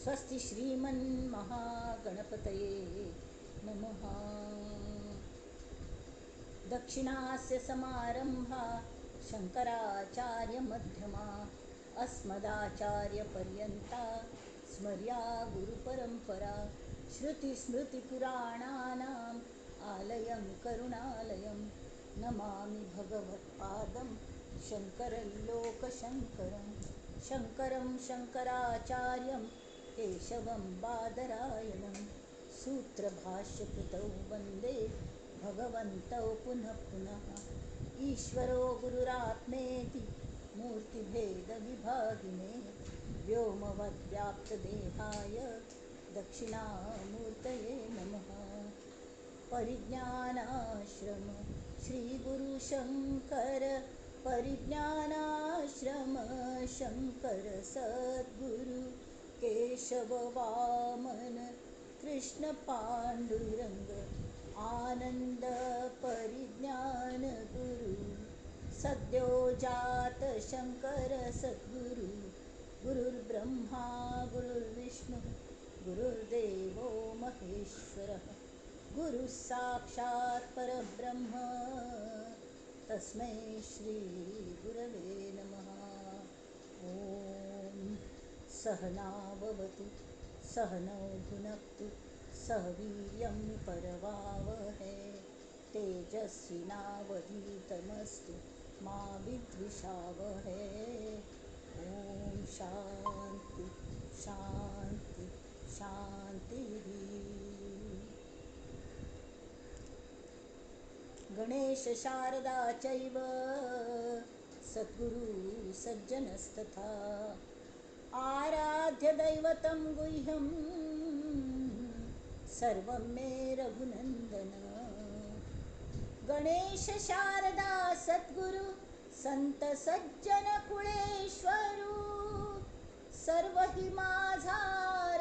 स्वस्ति श्रीमन्महागणपतये नमः। दक्षिणास्य समारंभा शंकराचार्यमध्यमा अस्मदाचार्यपर्यन्ता स्मर्या गुरुपरंपरा। श्रुतिस्मृतिपुराणानाम् आलयं करुणालयं नमामि भगवत्पादं शंकरं लोकशंकरं। शंकरं शंकराचार्यं केशवं बादरायणं सूत्रभाष्यकृतौ वंदे भगवन्तौ पुनः पुनः। ईश्वरो गुरुरात्मेति मूर्तिभेदविभागिने व्योमवद्व्याप्तदेहाय दक्षिणामूर्तये नमः। परिज्ञानाश्रम श्रीगुरुशंकर परिज्ञानाश्रम शंकर सद्गुरु केशव वामन कृष्ण पांडुरंग आनंद परिज्ञान गुरु। सद्यो जात शंकर सद्गुरु गुरुर्ब्रह्मा गुरुर्विष्णु गुरुर्देवो महेश्वरः। गुरुः साक्षात् परब्रह्म तस्मै श्री गुरवे नमः। ॐ सहना भवतु सहनौ भुनक्तु सह वीर्यं करवावहै। तेजस्विनावधीतमस्तु मा विद्विषावहै। ॐ शांति शांति शांतिः। गणेश शारदा चैव सद्गुरु सज्जनस्तथा आराध्य दैवतं गुह्यं सर्वं मे रघुनंदन। गणेश शारदा सद्गुरु संत सज्जन कुळेश्वरू सर्व हि माझा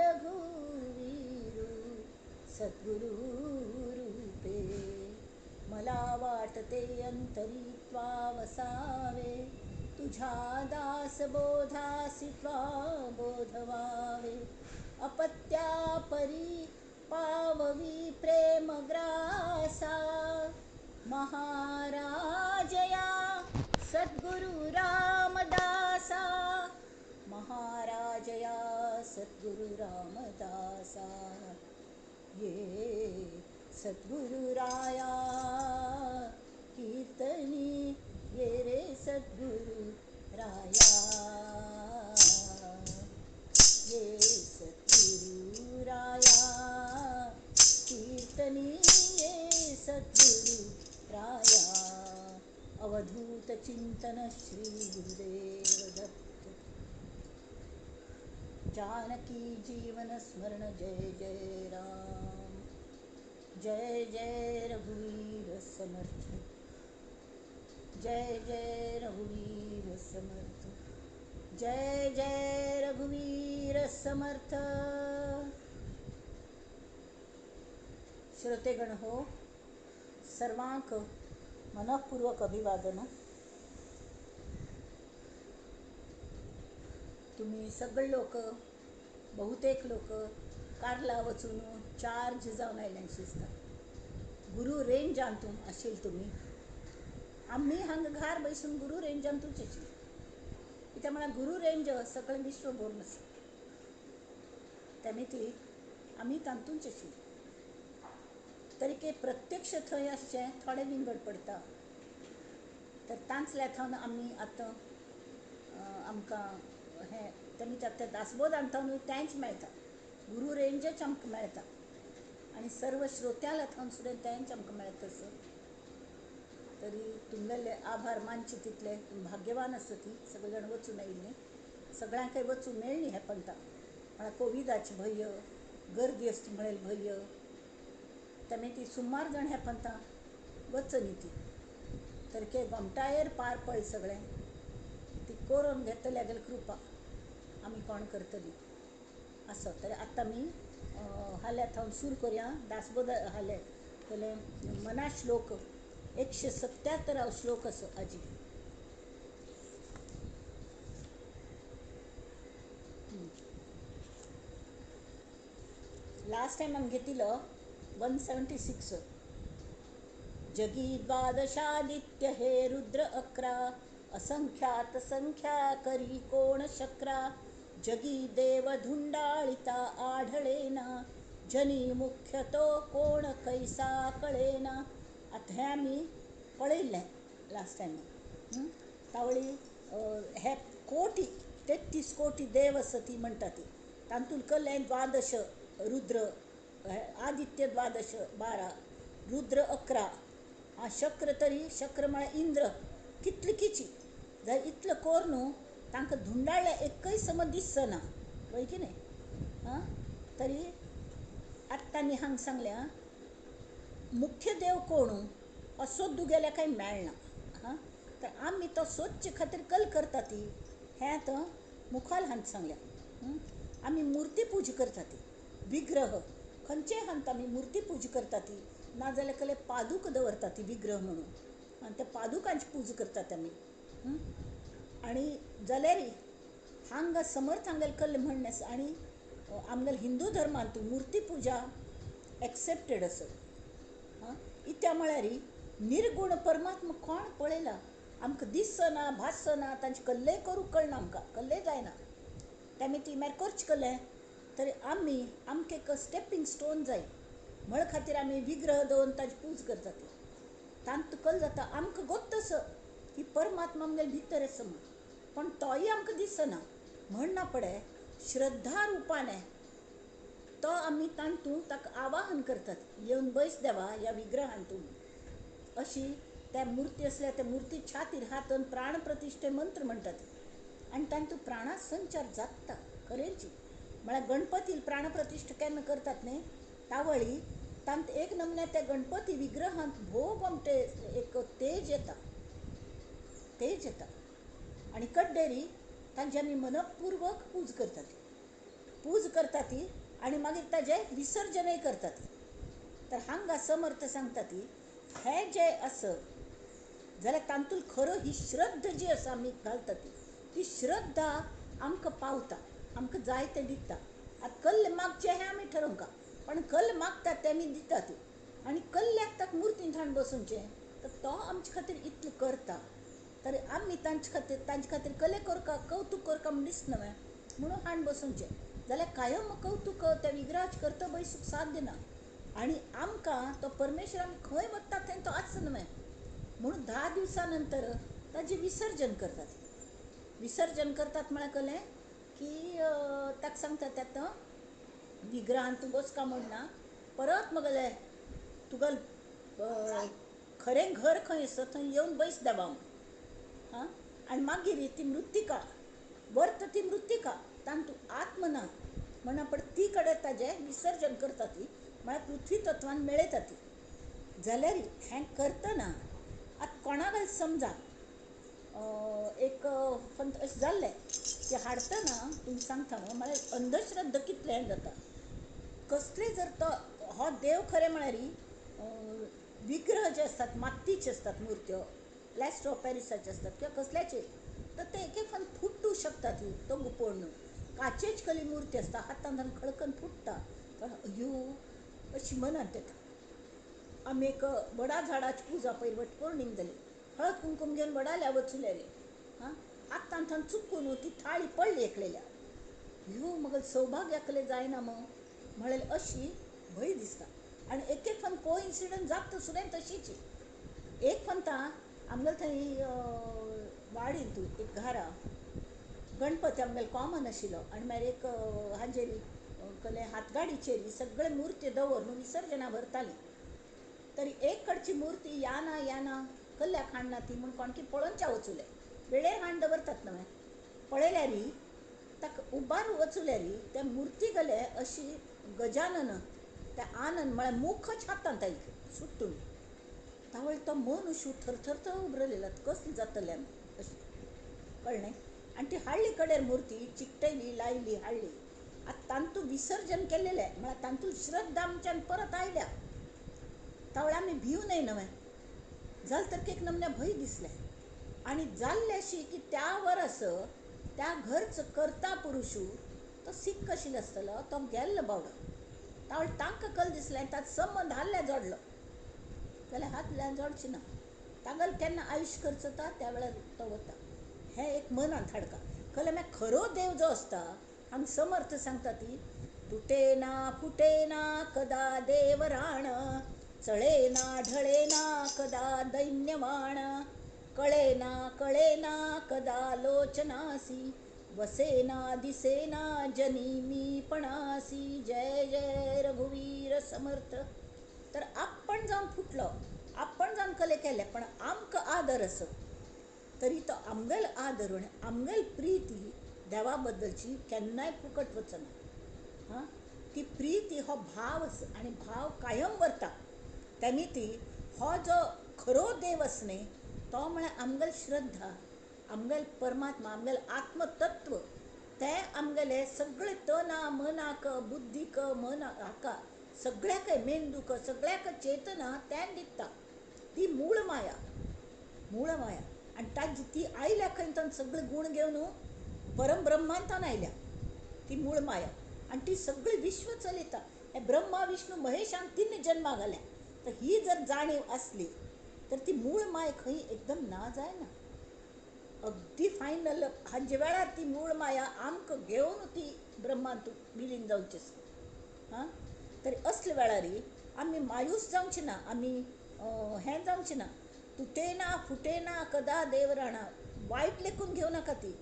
रघुवीरू सद्गुरु रूपे। मला वाटते अंतरी त्वा वसावे तुझ्या दास बोधासी त्वा बोधवावे। अपत्या परी पाववी प्रेमग्रासा महाराजया सद्गुरु रामदासा। महाराजया सद्गुरु रामदासा। ये सद्गुरुराया कीर्तनी ये रे सद्गुरु राया। ये सद्गुरुराया कीर्तनी ये सद्गुरु राया। अवधूत चिंतन श्री गुरुदेव दत्त। जानकी जीवन स्मरण जय जय राम। जय जय रघुवीर समर्थ। जय जय रघुवीर समर्थ। जय जय रघुवीर समर्थ। श्रोतेगण हो, सर्वांक मनपूर्वक अभिवादन। तुम्ही सगळे लोक, बहुतेक लोक कारला वचून चार्ज जावन आयल्यांशी दिसता। गुरु रेंजांतून आशिल्ले तुमी, आमी हांगा घार बैसून गुरु रेंजांतूच आशिल्ले। कित्याक म्हळ्यार गुरु रेंज सगळें विश्व भरून आसा, तेमी ती आमी तातूंच आशिल्ले। तरी प्रत्यक्ष थंय आसचें थोडें विंगड पडटा। तर तांचल्या थावन आमी आतां आमकां हें तेमी त्या दासबोधान थावन तेंच मेळटा, गुरु रेंजच आमकां मेळटा आनी सर्व श्रोत्याला थावन सुद्दां तेंच आमकां मेळटा। सर तरी तुमगेले आभार मानचे तितले तुमी भाग्यवान आसा ती सगळे जाण वचून आयिल्लीं, सगळ्यांकय वचूंक मेळ्ळी हें पंता। म्हळ्यार कोविडाचें भंय, गर्दी आसता म्हणलें भंय, तेमी ती सुमार जाण ह्या पंता वचनी ती तर के गोमटायेर पार पड सगळें ती करून घेतली गेल कृपा आमी कोण करतली आसो। तर आतां आमी हाल्या थावन सुरू करुया दासबोध हाले जाल्यार मना श्लोक 177 श्लोक असो आजी। लास्ट टायम आमी घेतिल्लो 176. जगी द्वादशादित्य हे रुद्र 11 असंख्यात संख्या करी कोण शक्रा जगी देव धुंडाळिता आढळेना जनी मुख्य तो कोण कैसा कळेना. आतां हें आमी पळयल्लें लास्ट टायम. तावळी हे कोटी 33 कोटी देव आसा ती म्हणटा ती तातूंत कलें 12 रुद्र, आदित्य 12 12, रुद्र 11, शक्र तरी शक्र म्हळ्यार इंद्र कितले किची जाल्यार इतलो कोर न्हू तांकां धुंडाळ्ळें एकय समज दिसना वय की न्हय. आं तरी आतां तांणी हांगा सांगलें मुख्य देव कोण हो सोदू गेल्यार कांय मेळना. हां तर आमी तो सोदचे खातीर कल करता ती हें आतां मुखार हांगा सांगलें. आमी मुर्ती पूजा करता ती विग्रह खंयचेय हांत आमी मुर्ती पूजा करता ती नाजाल्यार कसले पादूक दवरता ती विग्रह म्हणून आनी त्या पादुकांची पूजा करतात आमी. आनी जाल्यार हांगा समर्थ हांगेले कल्ले म्हणणें आसा आनी आमगेले हिंदू धर्मांत मुर्ती पुजा एक्सेप्टेड आसा. आं इत्या म्हळ्यार निर्गूण परमात्मा कोण पळयला आमकां दिसना भासना तांचे कल्लेय करूंक कळना आमकां कल्लेय जायना तेमी ती मागीर करचें कल्लें तरी आमी आमकां एक स्टेपींग स्टोन जाय म्हळ खातीर आमी विग्रह दवरून ताजी पूज करतात. तांतूं कल जाता आमकां गोत्त आसा की परमात्मा आमगेले भितर आसा म्हूण पण तोय आमकां दिसना म्हण ना पडे श्रद्धा रुपाने तो आमी तांतूं ताका आवाहन करतात येवन बैस देवा ह्या विग्रहांतूं अशी त्या मुर्ती आसल्या त्या मुर्ती छातीर हातून प्राण प्रतिश्ठे मंत्र म्हणटात आनी तांतूं प्राणा संचार जाता खरेंची. म्हळ्यार गणपती प्राणप्रतिश्ठा केन्ना करतात न्ही तावळी तांत एक नमन्या त्या गणपती विग्रहांत भोव आमटे एक तेज येता तेज येता आनी कड्डेरी तांची आमी मनपूर्वक पूज करतात पूज करता ती आनी मागीर ताजें विसर्जनय करतात. तर हांगा समर्थ सांगता ती हें जें आसा जाल्यार तातूंत खरो ही श्रद्धा जी आसा आमी घालता ती ती श्रद्धा आमकां पावता आमकां जाय तें दिता. आतां कल्ले मागचें हें आमी ठरोवंका पण कल मागतात तें आमी दितात आनी कल्ल्याक ताका मुर्तीन हाडून बसोवचें तर तो आमचे खातीर इतलें करता तर आमी तांचे खातीर कले करका कौतूक करका म्हूण दिसना न्हय म्हणून हाडून बसोवचें जाल्यार कायम कौतूक त्या विग्रहाचें करता बैसूंक साध्य ना आनी आमकां तो परमेश्वर आमी खंय वता थंय तो आसना न्हय म्हणून 10 दिवसां नंतर ताजें विसर्जन करतात. विसर्जन करतात म्हळ्यार कळ्ळें की ताका सांगतात आतां विग्रहान तूं बसका म्हूण ना परत मगले तुका खरें घर खंय आसा थंय येवन बैस देवा म्हूण. हां आनी मागीर ती मृत्तिका वर्त ती मृत्तिका तातूंत आत्म ना म्हणून आपण ती कडेन ताजें विसर्जन करता ती म्हळ्यार पृथ्वी तत्वान मेळयता ती. जाल्यार हें करतना आतां कोणाक समजा एक अशें जाल्लें की हाडटना तुमकां सांगता हांव म्हळ्यार अंधश्रद्धा कितलें जाता कसले जर तो हो देव खरें म्हळ्यार विग्रह जे आसतात मातयेचे आसतात मुर्त्यो प्लॅस्टर ऑफ पॅरिसाचे आसतात किंवा कसल्याचे तर ते एक एक फुटूं शकता ती तो गुपोड न्हू काचेच कली मुर्ती आसता हातान खळकन फुट्टा पण अयो अशी मनांत येता. आमी एक वडा झाडाची पुजा पयर वट पौर्णिम जाली हळद कुंकूम घेवन वडाल्या वचुलेले हां हातान थंय चुकून ती थाळी पडली एकलेल्या ह्यो मग सौभाग्याकले जायना मग म्हळें अशी भंय दिसता. आनी एक एक फान को इन्सिडंट जाता सुद्दां तशीच. एक फंता आमगेले थंय वाडीन तूं एक घरा गणपती आमगेले कॉमन आशिल्लो आनी मागीर एक हाजेरी कसले हातगाडीचेर सगळे मुर्ती दवरून विसर्जना व्हरताली. तरी एक कडची मुर्ती याना याना कल्ल्याक हाडना ती म्हूण कोणकी पळोवच्या वचुले वेळेर हाडून दवरतात न्हय पळयल्यार ताका उबार वचुल्यार त्या मुर्ती गले अशी गजानन त्या आनंद म्हळ्यार मुखच हातांत आयलें सुट्टून तावळ तो मनुष्य थरथरथर उबरलेलो कसली जातलें अशें कळ्ळें. आनी ती हाडली कडेर मुर्ती चिकटयली लायली हाडली. आतां तांतूं विसर्जन केलेलें म्हळ्यार तांतूं श्रद्धा आमच्यान परत आयल्या तावळ आमी भिवू नये न्हय जालें तर एक नमन्या भंय दिसलें. आनी जाल्लें अशी की त्या वरस त्या घरचो करता पुरुशू तो सीक आशिल्लो आसतलो तो गेल्लो बावडो. तावळ तांकां कल दिसलें ताचो संबंद हाल्ल्या जोडलो जाल्यार हातल्यान जोडचे ना. तागल केन्ना आयुश्य खर्च जाता त्या वेळार तो वता. हें एक मनांत हाडका. कले मागीर खरो देव जो आसता हांगा समर्थ सांगता ती तुटे ना फुटे ना कदा देवराण, चळे ना ढळे ना कदा दैन्यवाण, कळे ना कळे ना कदा लोचनासी, वसे ना दिसे ना जनी मी पणासी, जय जय रघुवीर समर्थ. तर आपण जावन फुटलो, आपण जावन कले केले, पण आमकां आदर आसो तरी तो आमगेल आदर आनी आमगेल प्रिती देवा बद्दलची केन्नाय फुकट वचना. हां, ती प्रिती हो भाव आसा आनी भाव कायम वरता. तेमी ती हो जो खरो देव आसा न्ही तो म्हळ्यार आमगेल श्रद्धा, आमगेल परमात्मा, आमगेल आत्मतत्व. तें आमगेलें सगळें तना मनाक बुद्धीक मना हाका सगळ्याकय मेंदूक सगळ्याक चेतना तें दिता. ती मूळ माया, मूळ माया. आनी ताजी ती आयल्या खंय तांकां सगळे गूण घेवन परमब्रह्मांतान आयल्या ती मूळ माया. आनी ती सगळी विश्व चलयता. हे ब्रह्मा विष्णू महेशान तीन जन्मा घाल्या. तर ही जर जाणीव आसली तर ती मूळ माय खंय एकदम ना जायना. अगदी फायनल हांजे वेळार ती मूळ माया आमकां घेवन ती ब्रह्मांत विलीन जावची आसा. हां, तर असल्या वेळार आमी मायूस जावचे ना, आमी हें जावचें ना. तुटे ना फुटे ना कदा देवराणा, वायट लेखून घेवं नाका. ती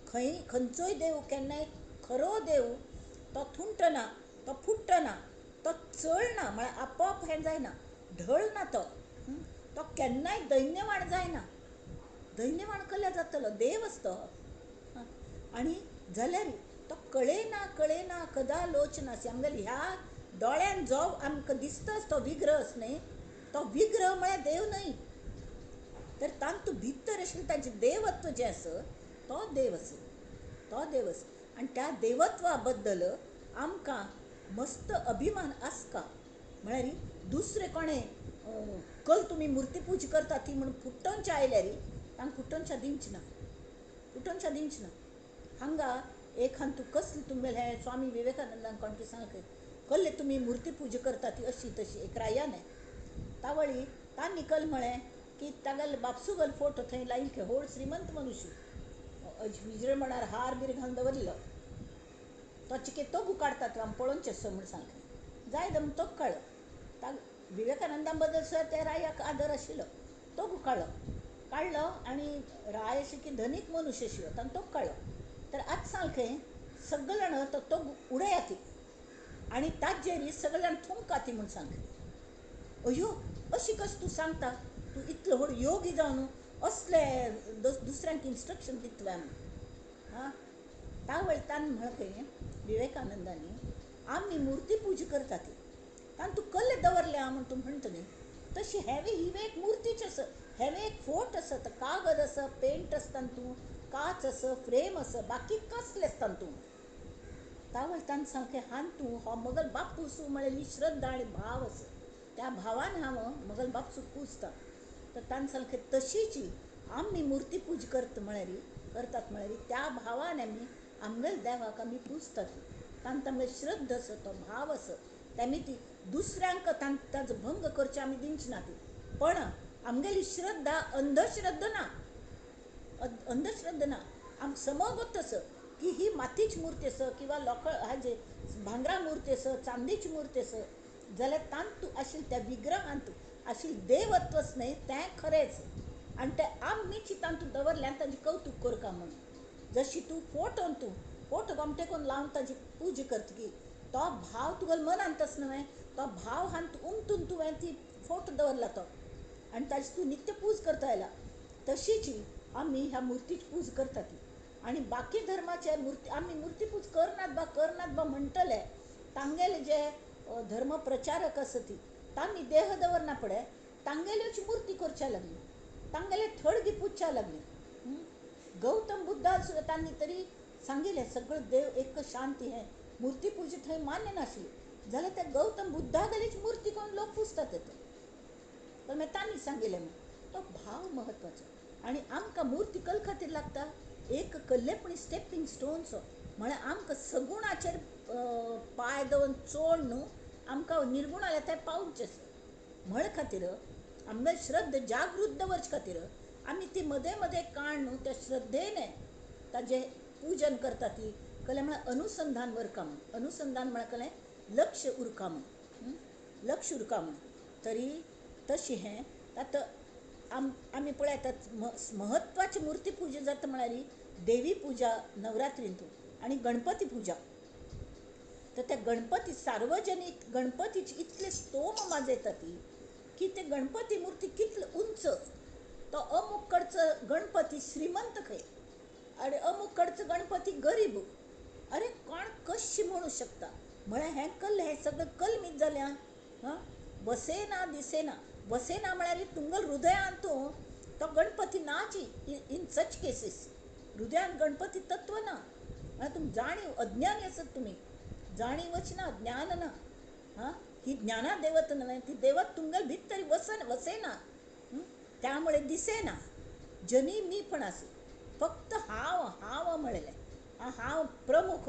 खंय खंयचोय देव केन्नाय खरो देव तो थुंटना, तो फुट्टना, तो चळना, म्हळ्यार आपोआप हें जायना, ढळना तो. तो केन्नाय दैन्यवाण जायना. दैन्यवाण कल्या जातलो देव आसतो. आनी जाल्यार तो कळेना कळेना कदा लोचनासी. आमगेल्या ह्या दोळ्यान जो आमकां दिसताच तो विग्रह आसा न्ही, तो विग्रह म्हळ्यार देव न्हय, तर तातूंत भितर आशिल्लें ताचें देवत्व जें आसा तो देव आसा, तो देव आसा. आनी त्या देवत्वा बद्दल आमकां मस्त अभिमान आसका. म्हळ्यार दुसरें कोणें कल तुमी मुर्ती पूजा करता ती म्हूण फुटोवच्या आयल्यार तांकां फुटोवच्या दिवचें ना, फुटोवच्या दिवचें ना. हांगा एक हांतू कसलें तुमगेलें हें स्वामी विवेकानंदान कोण कितें सांगलें कल्ले तुमी मुर्ती पूजा करता ती अशी तशी एक रायान तावळी तांणी कल म्हळें की तागेले बापसुगल फोटो थंय लायिल्ले, व्हड श्रीमंत मनुष्य, विजृंभणार हार बीर घालून दवरिल्लो. तो चिके तोगू काडतात आमी पळोवचें सो म्हूण सांगलें. जाय दम तोग काडलो. ता विवेकानंदा बद्दल सुद्दां त्या रायाक आदर आशिल्लो. तोगू काडलो, काडलो आनी राय अशें की धनीक मनुष्य आशिल्लो, ताणें तोग काडलो. तर आतां सांगलें सगळे जाण तो तोग उडयात आनी ताजेर सगळे जाण थुंकाती म्हूण सांगलें. अयो अशी कशें तूं सांगता, तूं इतलो व्हड योगी जावन असले दुसऱ्यांक इन्स्ट्रक्शन दितले आमी. हां, तावळ तान म्हळें विवेकानंदांनी आमी मुर्ती पूजा करता ती तांतूं तूं कल्ले दवरल्या म्हूण तूं म्हणटा न्ही, तशी हेवे ही एक मुर्तीच आसा, हेवे एक फोट आसा, कागद आसा, पेंट आसता तातूंत, काच आसा, फ्रेम आसा, बाकी कसलें आसता तातूंत. तावळ तान सामकें हांतूं हो मगल बापूस म्हळेली श्रद्धा आनी भाव आसा, त्या भावान हांव मगल बापसूक पुजता. तर तान सामकें तशीची आमी मुर्ती पूजा करता म्हळ्यार करतात म्हळ्यार त्या भावान आमी आमगेल देवाक आमी पुजतात. तांकां आमगे श्रद्धा आसा, तो भाव आसा, तेमी ती दुसऱ्यांक ताजो भंग करचे आमी दिवची ना ती. पण आमगेली श्रद्धा अंधश्रद्धा ना, अंधश्रद्धा ना. आमकां समजत आसा की ही मातीची मूर्ती आसा किंवा लोखण हाजे भांगरा मूर्ती आसा, चांदीची मूर्ती आसा, जाल्यार तातूंत आशिल्लें त्या विग्रहांत आशिल्लें देवत्वच न्हय तें खरेंच. आनी तें आमीच तातूंत दवरलें आनी ताजें कवतूक करका म्हूण. जशी तूं फोटोन तूं फोटो गोमटे करून लावन ताजी पुजा करतकी तो भाव तुगेल्या मनांत आसा न्हय, तो भाव हांत उमतून तुवें ती फोटो दवरला तो आनी ताजी तूं नित्य पूज करता आयला. तशीच आमी ह्या मुर्तीची पूजा करता ती. आनी बाकी धर्माचे मुर्ती आमी मुर्ती पूज करनात बा करनात बा म्हणटले, तांगेले जे धर्म प्रचारक आसा ती तांणी देह दवरना पडे तांगेल्योच मुर्ती करच्या लागली, तांगेले थडगी पुजच्या लागली. गौतम बुद्धान सुद्दां तांणी तरी सांगिल्लें सगळें देव एक शांती हें मुर्ती पूजा थंय मान्य नाशिल्ली, जाल्यार त्या गौतम बुद्धागेलीच मुर्ती करून लोक पुजतात ते. पण मागीर तांणी सांगिल्लें म्हूण तो भाव म्हत्वाचो. आनी आमकां मुर्ती कल खातीर लागता एक कल्लेपणी स्टेपिंग स्टोन्सो, म्हळ्यार आमकां सगुणाचेर पांय दवरून चोड न्हू आमकां निर्गुणाल्या थंय पावचें आसा. म्हळ खातीर आमगे श्रद्धा जागृत दवरचे खातीर आमी ती मदें मदें काण न्हू त्या श्रद्धेने ताजें पुजन करता ती कलें म्हळ्यार अनुसंधान उरका म्हूण. अनुसंधान म्हळ्यार कलें लक्ष उरका म्हूण, लक्ष उरका म्हूण. तरी तशें हें आतां आमी पळयतात म्हत्वाची मुर्ती पुजा जाता म्हळ्यार देवी पुजा नवरात्रींतू आनी गणपती पुजा. तर त्या गणपती सार्वजनीक गणपतीची इतले स्तोम माजयता ती की ते गणपती मूर्ती कितले उंच, तो अमुक कडचो गणपती श्रीमंत खंय आनी अमुक कडचो गणपती गरीब. अरे कोण कशी म्हणू शकता? म्हळ्यार हें कल्ल हें सगळें कलमीत जाल्या. हां, वसेना दिसेना. वसेना म्हळ्यार तुमगेल हृदयांत तो गणपती नाची. इन सच केसीस हृदयांत गणपती तत्व ना. म्हळ्यार तुमी जाणीव अज्ञानी आसत, तुमी जाणीवच ना, ज्ञान ना. हां, ही ज्ञाना देवत न्हय, ती देवत तुमगेल भितर वसन वसेना, त्यामुळे दिसेना. जनी मी पण आसूं, फक्त हांव हांव म्हणलें, हांव प्रमुख,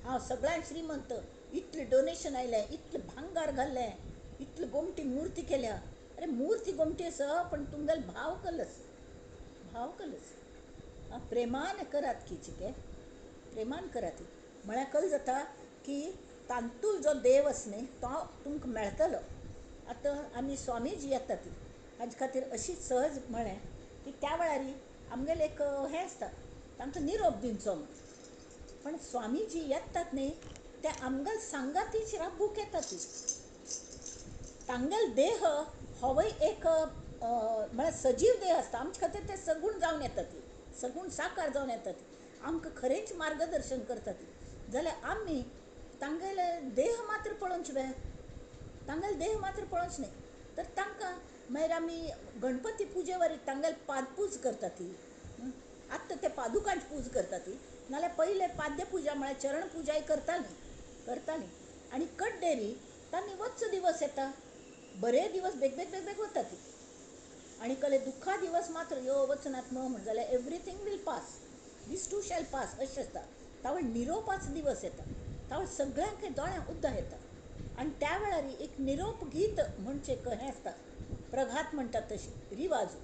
हांव सगळ्यांत श्रीमंत, इतलें डोनेशन आयलें, इतलें भांगार घाल्लें, इतली गोमटी मूर्ती केल्या. अरे मूर्ती गोमटी आसा पण तुमगेल भाव कलस, भाव कलस. प्रेमान करात की चिके, प्रेमान करात. म्हळ्यार कल जाता की तांतूल जो देव आसा न्ही तो तुमकां मेळटलो. आतां आमी स्वामीजी येता ती हाजे खातीर अशी सहज म्हळें की त्या वेळार आमगेलें एक हें आसता, तांकां निरोप दिवचो म्हूण. पण स्वामीजी येतात न्ही ते आमगेल सांगातीच राबूंक येता ती. तांगेल देह होवय एक म्हळ्यार सजीव देह आसता. आमचे खातीर ते सगूण जावन येता ती, सगूण साकार जावन येता ती, आमकां खरेंच मार्गदर्शन करता ती. जाल्यार आमी तांगेले देह मात्र पळोवचें बे, तांगेले देह मात्र पळोवचें न्ही, तर तांकां मागीर आमी गणपती पुजे वरी तांगेले पादपूज करता ती. आत्तां ते पादुकांची पूज करता ती, नाल्यार पयले पाद्य पुजा म्हळ्यार चरण पुजाय करतालीं करतालीं. आनी कड्डेरी तांणी वच्चो दिवस येता, बरे दिवस बेगबेग बेगबेग वता ती. आनी कले दुख्खा दिवस मात्र यो वचनात म्हण जाल्यार everything will pass, this too shall pass अशें आसता. तावळ निरोपाचो दिवस येता, तावळ सगळ्यांक दोळ्यांक उद्दां येता. आनी त्या वेळार एक निरोप गीत म्हणचें एक हें आसता, प्रघात म्हणटात तशें रिवाज.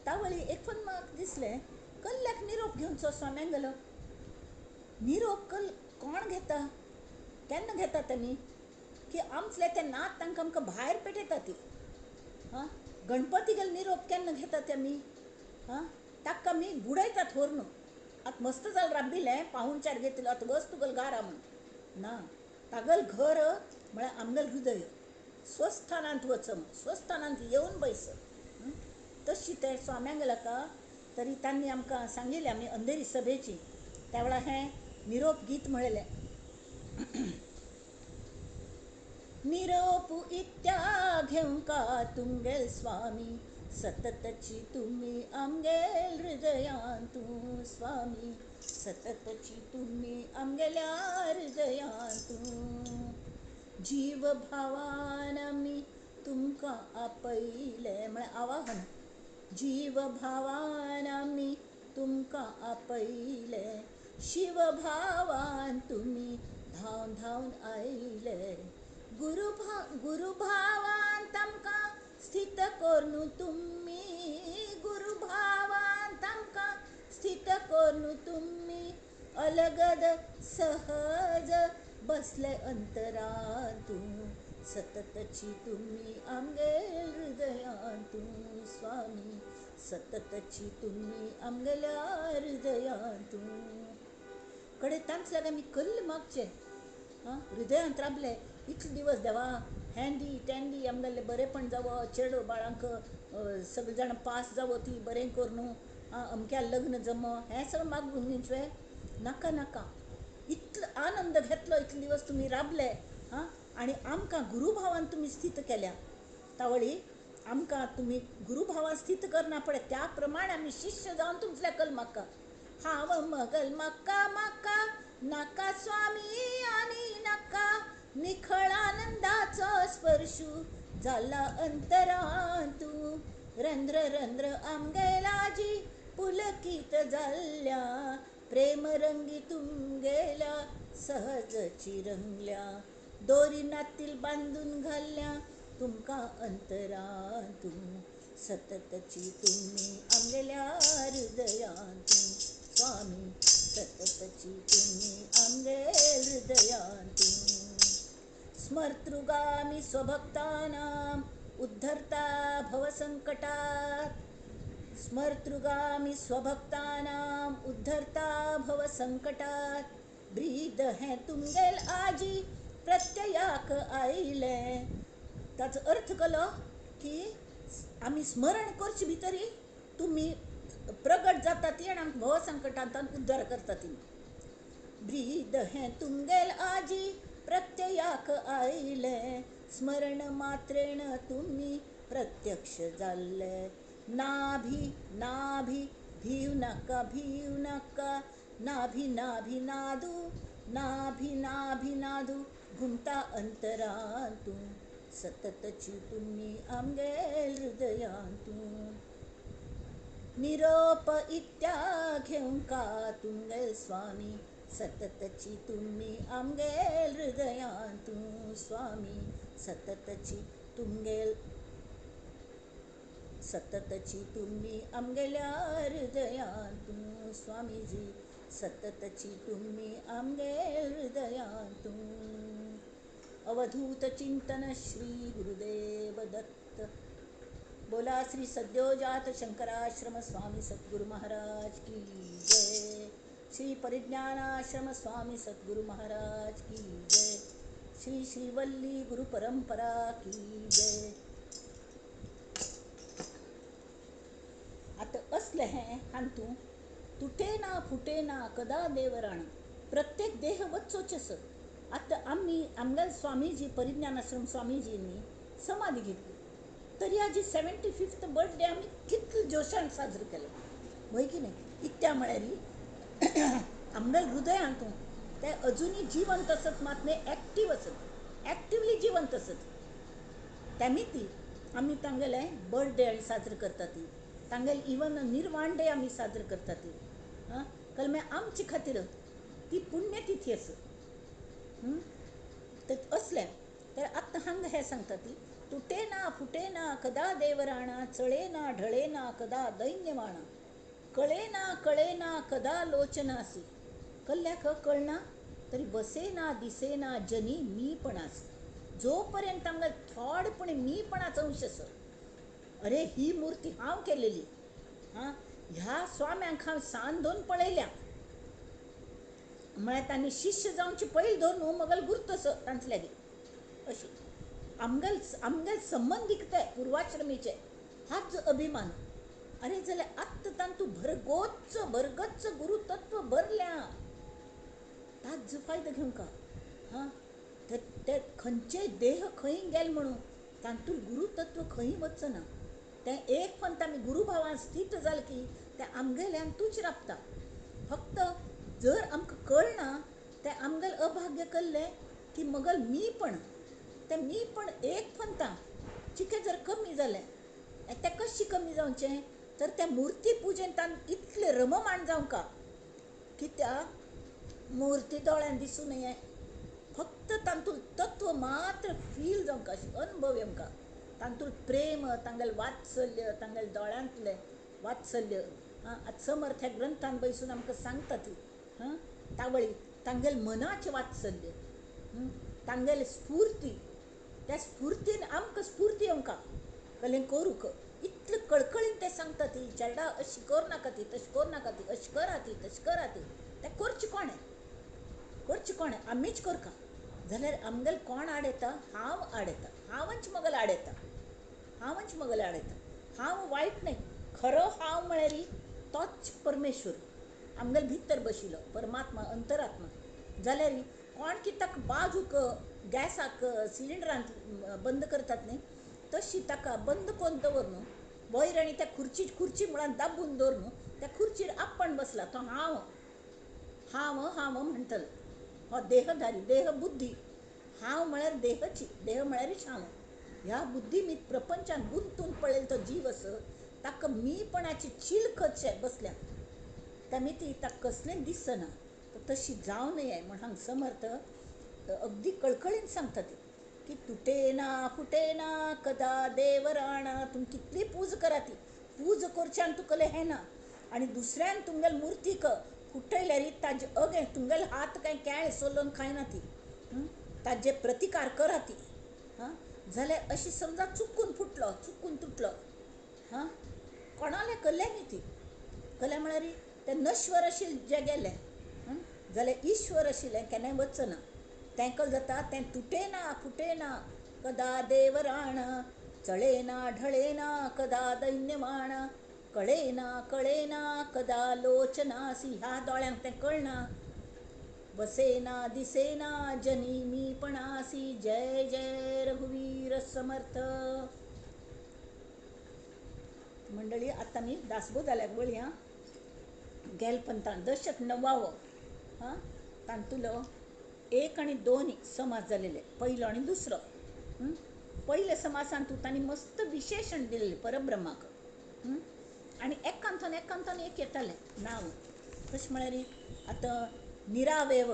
तावळी एक पण म्हाका दिसलें कल्ल्याक निरोप घेवचो स्वाम्यांक गेलो. निरोप कल कोण घेता, केन्ना घेता तेमी की आमचें तें नात तांकां आमकां भायर पेटयता ती. हां, गणपती गेल निरोप केन्ना घेता तेमी? हां, ताका आमी बुडयतात व्हरून. आतां मस्त जाल राबिल्लें पाहुणचार घेतलो, आतां वच तुगेल घरा म्हूण. ना, तागेल घर म्हळ्यार आमगेल हृदय. स्वस्थानांत वच, स्वस्थानांत येवन बैस. तशी ते स्वाम्यांक गेला का तरी तांणी आमकां सांगिल्लें, आमी अंधेरी सभेची त्या वेळार हें निरोप गीत म्हणलें. निरोप इत्या घेवंका तुमगेल स्वामी, सततची तुमी आमगेल हृदयांतू स्वामी, सततची तुमी आमगेल्या हृदयांतू. जीव भावान आमी तुमकां आपयले म्हळ्यार आवाहन. जीव भावान आमी तुमकां आपयले, शिव भावान तुमी धांवन धांवन आयले. गुरुभावान तांकां स्थित करून तुमी, गुरुभावान तांकां स्थित करून तुमी, अलगद सहज बसले अंतरांतू, सततची तुमी आमगेल हृदयांतू स्वामी, सततची तुमी आमगेल्या हृदयांतू. कडे तांच लागी आमी कल्ल मागचें. हां, हृदयांत राबले इतले दिवस देवा हें दी तें दी, आमगेलें बरेंपण जावं, चेडो बाळांक सगळीं जाणां पास जावं, ती बरें करून अमक्या लग्न जमो, हें सगळें मागून घेवचें नाका नाका. इतलो आनंद घेतलो इतले दिवस तुमी राबले. हां, आनी आमकां गुरुभावान तुमी स्थित केल्या. तावळी आमकां तुमी गुरुभावान स्थित करना पळय त्या प्रमाणे आमी शिष्य जावन तुमच्या कल माका. हांव मगल माका माका नाका स्वामी आनी नाका, निखळ आनंदाचो स्पर्शू जाला अंतरांतू, रंध्र रंध्र आमगेलाजी पुलकीत जाल्ल्या, प्रेमरंगी तुमगेल्या सहजची रंगल्या, दोरी नातील बांदून घाल्ल्या तुमकां अंतरांतू, सततची तुम्ही आमगेल्या हृदयांतू स्वामी, सततची तुम्ही आमगेल हृदयांतू. स्मर्तृगामी स्वभक्तानां उद्धर्ता भवसंकटात्, स्मर्तृगामी स्वभक्तानां उद्धर्ता भवसंकटात्, ब्रीद हें तुमगेल आजी प्रत्ययाक आयलें. ताचो अर्थ केलो की आमी स्मरण करचे भितरी तुमी प्रगट जाता ती आनी आमकां भवसंकटांतल्यान उद्धार करता ती. ब्रीद हें तुमगेल आजी प्रत्ययाक आयलें, स्मरण मात्रेण तुमी प्रत्यक्ष जाल्ले. नाभी नाभी भीव नाका भीव नाका, नाभी नाभी नादू, नाभी नाभी नादू घुमता अंतरांतू, सततची तुम्ही आमगेल हृदयांतू. निरोप इत्या घेवंका तुमगेल स्वामी, सततची तुम्ही आमगेल हृदयांतू स्वामी, सततची तुमगेल, सततची तुम्ही आमगेल्या हृदयांतू स्वामीजी, सततची तुम्ही आमगेल हृदयांतू. अवधूत चिंतन श्री गुरुदेव दत्त. बोला श्री सद्योजात शंकराश्रम स्वामी सद्गुरु महाराज की जय. श्री परिज्ञानाश्रम स्वामी सद्गुरु महाराज की जय. श्री श्रीवल्ली गुरु परंपरा की जय. आतां असलें हें हातूंत तुटे ना फुटे ना कदा देवराण, प्रत्येक देह वच्चोच आसा. आतां आमी आमगेले स्वामीजी परिज्ञानाश्रम स्वामीजींनी समाधी घेतली तरी आजी 75th birthday आमी कितले जोशान साजरो केलो वय की न्ही. इत्या म्हळ्यार आमगेले हृदयांतून ते अजुनूय जिवंत आसत, मात न्ही एक्टीव आसत, एक्टिवली जिवंत आसत. तेमी ती आमी तांगेले बर्थडे साजरो करता ती, तांगेले इवन निर्वाण डे आमी साजरो करता ती. आं कलमे आमचे खातीर ती पुण्यतिथी आसा. तर असलें तर आतां हांगा हें सांगता ती तुटे ना फुटे ना कदा देवराणा, चळे ना ढळे ना कदा दैन्यवाणा, कळे ना कळे ना कदा लोचनासी, कल्ल्याक कळना तरी बसे ना दिसे ना जनी मीपणास. जोपर्यंत आमकां थोडेपणी मीपणाचो अंश आसा, अरे ही मूर्ती हांव केलेली, आं ह्या स्वाम्यांक हांव सान धरून पळयल्या, म्हळ्यार तांणी शिष्य जावचे पयलीं धरून न्हू मगल गुर्त असो तांचे लागीं अशी आमगेल आमगेल संबंदीक ते पुर्वाश्रमीचे हाच अभिमान. अरे जाल्यार आत्तां तांतूं भरगोच्च भरगच्च गुरुतत्व भरल्या, ताजो फायदो घेवंका. हां ते खंयचेय देह खंय गेले म्हणून तातूंत गुरुतत्व खंय वचना. तें एक पंत आमी गुरुभावान स्थीत जालें की तें आमगेल्यांतूच राबता. फक्त जर आमकां कळना तें आमगेलें अभाग्य कल्लें की मगल मीपण, तें मीपण एक पंता चिके जर कमी जालें तें कशें कमी जावचें तर त्या मुर्ती पुजेन तान इतलें रममाण जावंका की त्या मुर्ती दोळ्यान दिसूं नये, फक्त तातूंत तत्व मात्र फील जावंका, अशें अनुभव येवंका. तातूंत प्रेम, तांगेलें वात्सल्य, तांगेले दोळ्यांतलें वात्सल्य. आं आतां समर्थ ह्या ग्रंथान बैसून आमकां सांगता ती हां तावळी तांगेले मनाचें वात्सल्य, तांगेले स्फुर्ती, त्या स्फुर्तीन आमकां स्फुर्ती येवंका कलें करूंक इतले कळकळीन ते सांगता ती चेडा अशी कर नाका ती, तशें कर नाका ती, अशें करा ती, तशें करा ती. तें करचें कोणें, करचें कोणें, आमीच करका. जाल्यार आमगेले कोण आड येता? हांव आड येता, हांवच मगल आड येता, हांवच मगल आड येता. हांव वायट न्हय, खरो हांव म्हळ्यार तोच परमेश्वर आमगेले भितर बशिल्लो परमात्मा अंतरात्मा. जाल्यार कोण कितें ताका बाजूक गॅसाक सिलिंडरांत बंद करतात न्ही तशी ताका बंद करून दवर न्हू वयर आनी त्या खुर्ची खुर्ची मुळान दाबून दवर न्हू, त्या खुर्चीर आपण बसला तो हांव हांव हांव म्हणटलो. हो देहधारी देह बुद्धी, हांव म्हळ्यार देहची, देह म्हळ्यारूच हांव. ह्या बुद्धी मी प्रपंचान गुंतून पळयलो तो जीव आसा ताका मीपणाची चिलखत बसल्या त्या मी ती ताका कसलें दिसना. तर तशी जावं नये म्हण हांगा समर्थ अगदी कळकळीन सांगता ती की तुटेना फुटेना कदा देवराणा. तुमी कितली पूज करा ती पूज करच्यान तुकले हें ना आनी दुसऱ्यान तुमगेले मुर्तीक फुटयल्यार ताजे अगे तुमगेले हात कांय केळ सोलोवन खायना ती, ताजे प्रतिकार करा ती. हां जाल्यार अशी समजा चुकून फुटलो, चुकून तुटलो, हां कोणाले कल्ले न्ही ती कल्ले म्हळ्यार तें नश्वर आशिल्लें जें गेलें जाल्यार ईश्वर आशिल्लें केन्नाय वचना. तें कल जाता तें तुटेना फुटेना कदा देवराण, चळेना ढळेना कदा दैन्यवाण, कळेना कळेना कदा लोचनासी. ह्या दोळ्यांक तें कळना. वसेना दिसेना जनी मीपणासी. जय जय रघुवीर समर्थ. मंडळी आतां आमी दासबोधाल्याक वळया. गेल पंथान दशक 9वो हां तांतुलो 1 आनी 2 समास जालेले, पयलो आनी दुसरो. पयल्या समासांत तांणी मस्त विशेशण दिलेलें परब्रह्माक आनी एकांतून एकांतून एक येतालें नांव. कशें म्हळ्यार आतां निरावेव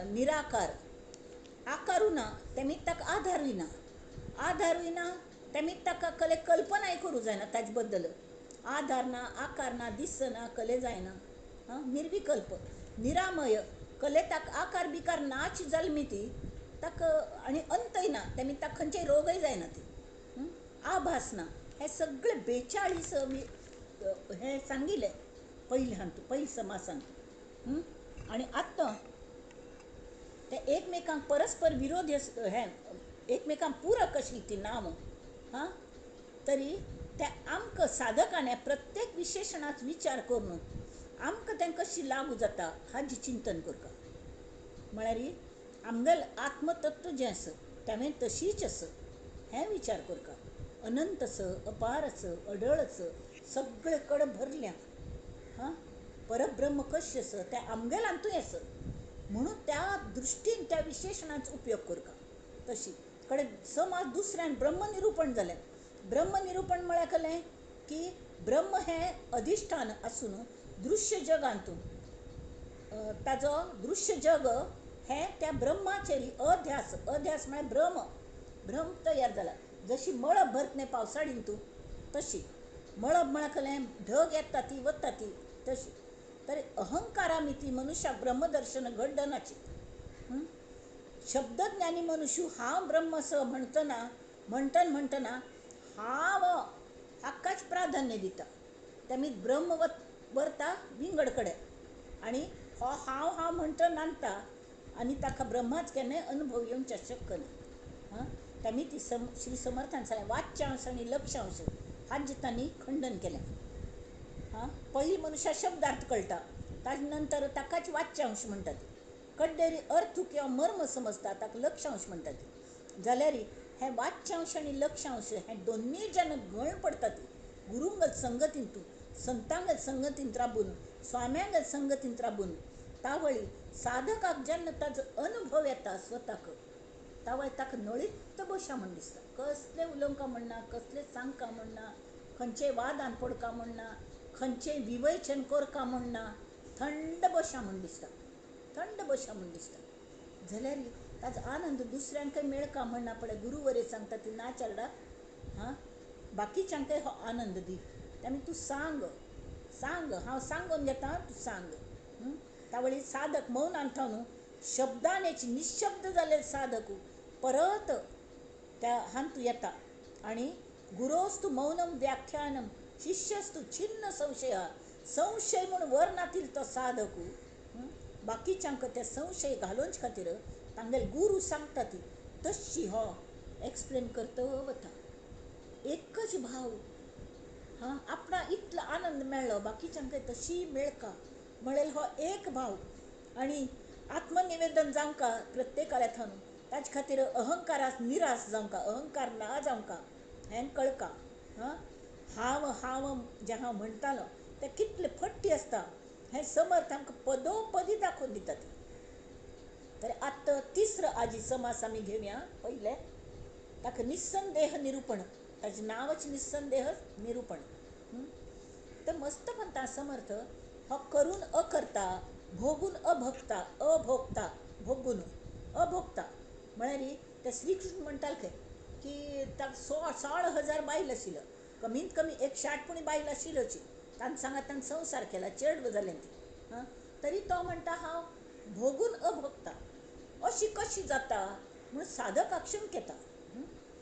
निराकार, आकारूय ना तेमी ताका आधारूय ना, आधारूय ना तेमी ताका कले कल्पनाय करूं जायना ताजे बद्दल. आधार ना, आकार ना, दिसना, कले जायना. हां निर्विकल्प निरामय कले ताका आकार बिकार नाच जाली ती ताका आनी अंतय ना तेमी ताका खंयचेय रोगय जायना ती, आभास ना. हे सगळे 42 हें सांगिल्लें पयल्या हातूंत, पयल्या समासांत. आनी आतां ते एकमेकांक परस्पर विरोधी हें एकमेकांक पूरक आशिल्ली ती नांव. हां तरी ते आमकां साधकांनी प्रत्येक विशेशणाचो विचार करून आमकां तें कशी लागू जाता हाजी चिंतन करता. म्हळ्यार आमगेलें आत्मतत्व जें आसा तें तशीच आसा हें विचार करता. अनंत आसा, अपार आसा, अडळ आसा, सगळे कडेन भरल्या. हां परब्रह्म कशें आसा तें आमगेल्या हातूंत आसा म्हणून त्या दृश्टीन त्या विशेशणाचो उपयोग करता. तशी कडेन समाज दुसऱ्यान ब्रह्मनिरूपण जालें. ब्रह्मनिरूपण म्हळ्यार कलें की ब्रह्म हें अधिश्ठान आसून दृश्य जगांत ताजो दृश्य जग हें त्या ब्रह्माचेर अध्यास, अध्यास म्हळ्यार भ्रम, भ्रम तयार जाला. जशी मळब भरत न्ही पावसाळीन तूं तशी मळब म्हळ्यार कलें ढग येता ती वता ती तशी. तर अहंकारामिती मनुष्याक ब्रह्मदर्शन घडनाची. शब्दज्ञानी मनुष्य हांव ब्रह्म स म्हणटना म्हणटन म्हणटना हांव हाकाच प्राधान्य दिता. तेमी ब्रह्म वरता विंगड कडेन आनी हो हांव हांव म्हणटन नांदता आनी ताका ब्रह्माच केन्नाय अनुभव येवच्या शक्य ना. हां तेमी ती श्री समर्थान सांगलें वाच्यांश आनी लक्ष्यांश हाजें तांणी खंडन केलें. हां पयलीं मनुष्या शब्दार्थ कळटा, ताजे नंतर ताकाच वाच्यांश म्हणटात. कड्डेरी अर्थ किंवा मर्म समजता ताका लक्ष्यांश म्हणटात. जाल्यार हें वाच्यांश आनी लक्ष्यांश हें दोनूय जेन्ना गण पडटा ती गुरुंगल संगतींतू, संतांगल संगतींत राबून, स्वाम्यांगल संगतींत राबून तावळी साधकाक जेन्ना ताजो अनुभव येता स्वताक तावळी ताका नळीत बशा म्हण दिसता. कसलें उलोवंका म्हणना, कसलें सांगका म्हणना, खंयचे वादान पडका म्हणना, खंयचें विवेचन करका म्हणना, थंड बशा म्हण दिसता, थंड बशा म्हण दिसता. जाल्यार ताजो आनंद दुसऱ्यांकय मेळका म्हणना पळय गुरुवरे सांगता ती ना चेरडा. हां बाकीच्यांकय हो आनंद दी. आनी तूं सांग सांग हांव सांगून घेता तूं सांग. तावळी साधक मौनान थावन शब्दानेच निशब्द जाल्ले साधक परत त्या हांतू येता आनी गुरोस्तु मौनम व्याख्यानम शिष्यस्तु छिन्न संशय. संशय म्हूण वर नातील तो साधक बाकीच्यांक ते संशय घालोवचे खातीर तांगेले गुरू सांगता ती तशी हो एक्सप्लेन करता वता. एकच भाव हां आपणा इतलो आनंद मेळ्ळो बाकीच्यांकय तशी मेळका म्हणल्यार हो एक भाव. आनी आत्मनिवेदन जावंका प्रत्येकाल्या थावन ताजे खातीर अहंकाराक निराश जावंका, अहंकार ना जावंका हें कळका. हां हांव हांव जें हांव म्हणटालो तें कितलें फट्टी आसता हें समर्थ आमकां पदोपदी दाखोवन दितात. तर आतां तिसरो आजी समास आमी घेवया. पयलें ताका निस्संदेह निरूपण, ताजें नांवच निस्संदेह निरूपण. तर मस्त म्हणटा समर्थ हो करून अकर्ता, भोगून अभोगता, अभोगता भोगून अभोक्ता म्हळ्यार ते श्रीकृष्ण म्हणटाले खंय की ताका 16,000 बायल आशिल्लो, कमीत कमी 108 पूण बायल आशिल्लोची, तांचे सांगात ताणें संवसार केला, चेडव जालें ती. आं, तरी तो म्हणटा हांव भोगून अभोगता. अशी कशी जाता म्हणून साधकाक शंकेता.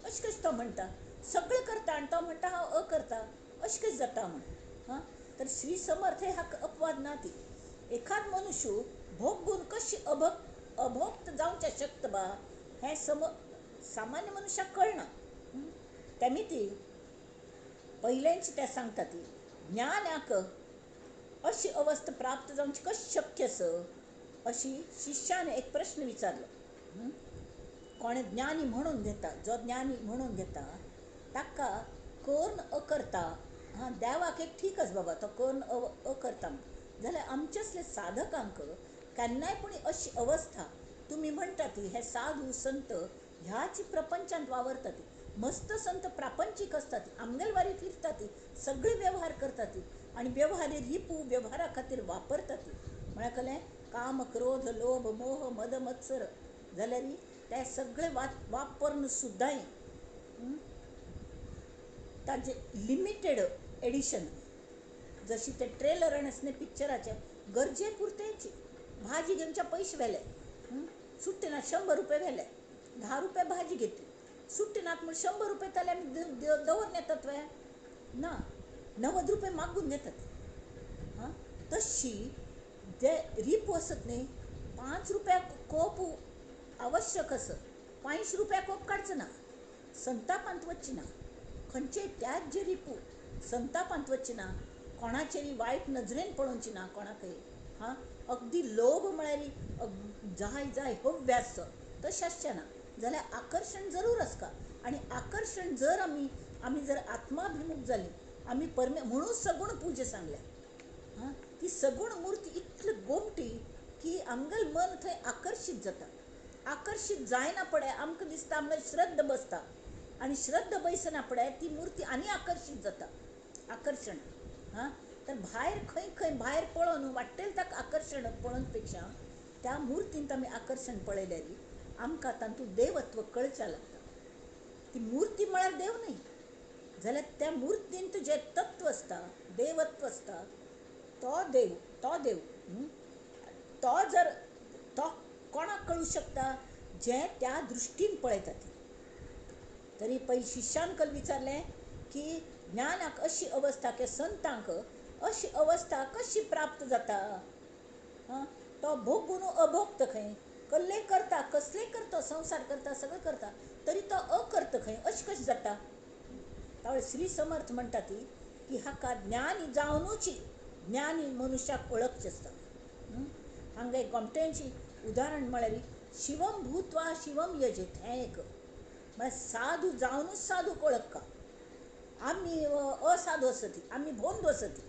अशें कशें तो म्हणटा, सगळें करता आनी तो म्हणटा हांव अकर्ता, अशें कशें जाता म्हण. हां, तर श्री समर्थ हाका अपवाद ना. ती एखाद मनुष्य भोगून कशी अभोक्त जावचें शक्त बा हें सामान्य मनुष्याक कळना. तेमी ती पयलेंच ते सांगता ती ज्ञानाक अशी अवस्था प्राप्त जावची कशी शक्य आसा अशी शिष्यान एक प्रश्न विचारलो. कोणें ज्ञानी म्हणून घेता, जो ज्ञानी म्हणून घेता ताका कर्ण अकर्ता, हां देवाक एक ठीक आसा बाबा तो कर्ण अकर्ता म्हण, जाल्यार आमचे असले साधकांक केन्नाय पूण अशी अवस्था तुमी म्हणटा ती हे साधू संत ह्याच प्रपंचांत वावरतात, मस्त संत प्रापंचीक आसतात, आमगेलवारी फिरतात, सगळे व्यवहार करतात आनी व्यवहारी रिपू व्यवहारा खातीर वापरतात. म्हळ्यार कलें काम क्रोध लोभ मोह मद मत्सर जाल्यार ते सगळे वापरून सुद्दां ताजे लिमिटेड एडिशन, जशी ते ट्रेलर आनी आसले पिक्चराचे गरजे पुरतेची. भाजी घेवच्या पयशे व्हेले, सुट्टे ना 100 रुपये व्हेले, 10 रुपये भाजी घेतली, सुट्टे नात म्हूण 100 रुपये जाल्यार आमी दवरून येतात वे ना, 90 रुपये मागून घेतात. हां, तशी जे रिपू आसत न्ही, 5 रुपया कोप आवश्यक आसत, 5 रुपया कोप काडचो ना, संतापांत वचची ना, खंयचेय त्याच जे रिपू संतापांत वचची ना, कोणाचेरी वायट नजरेन पळोवची ना कोणाकय. हां, अगदी लोभ म्हळ्यार जाय जाय हव्यास तशें आसचें ना, जाल्यार आकर्शण जरूर आसता. आनी आकर्शण जर आमी आमी जर आत्माभिमुख जाली, आमी म्हणून सगुण पुजा सांगल्या. हां, ती सगुण मूर्ती इतली गोमटी की आमगेलें मन थंय आकर्शीत जाता. आकर्शीत जायना पडे आमकां दिसता आमकां श्रद्धा बसता, आनी श्रद्धा बैसना पडे ती मूर्ती आनी आकर्शीत जाता, आकर्शण. हां, तर भायर खंय खंय भायर पळोवन वाटेल ताका आकर्शण पळोवन पेक्षा त्या मुर्तींत आमी आकर्शण पळयल्यार आमकां तातूंत देवत्व कळच्या लागता. ती मूर्ती म्हळ्यार देव न्ही, जाल्यार त्या मुर्तींत जें तत्व आसता, देवत्व आसता, तो देव, तो देव तो जर तो कोणाक कळूं शकता जें त्या दृश्टीन पळयतात. तरी पयलीं शिष्यान कल विचारलें की ज्ञानाक अशी अवस्था की संतांक अशी अवस्था कशी प्राप्त जाता? हां, तो भोगून अभोक्त खंय, कसलें करता कसलें करता, संवसार करता, सगळें करता, तरी तो अकर्त खंय, अशें कशें जाता? तावळ श्री समर्थ म्हणटा ती की हाका ज्ञानी जावनूच ज्ञानी मनुष्याक वळखचें आसता. हांगा एक गोमट्यांची उदाहरण म्हळ्यार शिवम भूत्वा शिवम यजेत हें एक म्हळ्यार साधू जावनूच साधूक वळखता. आमी असाधू आसती, आमी भोंदू आसती,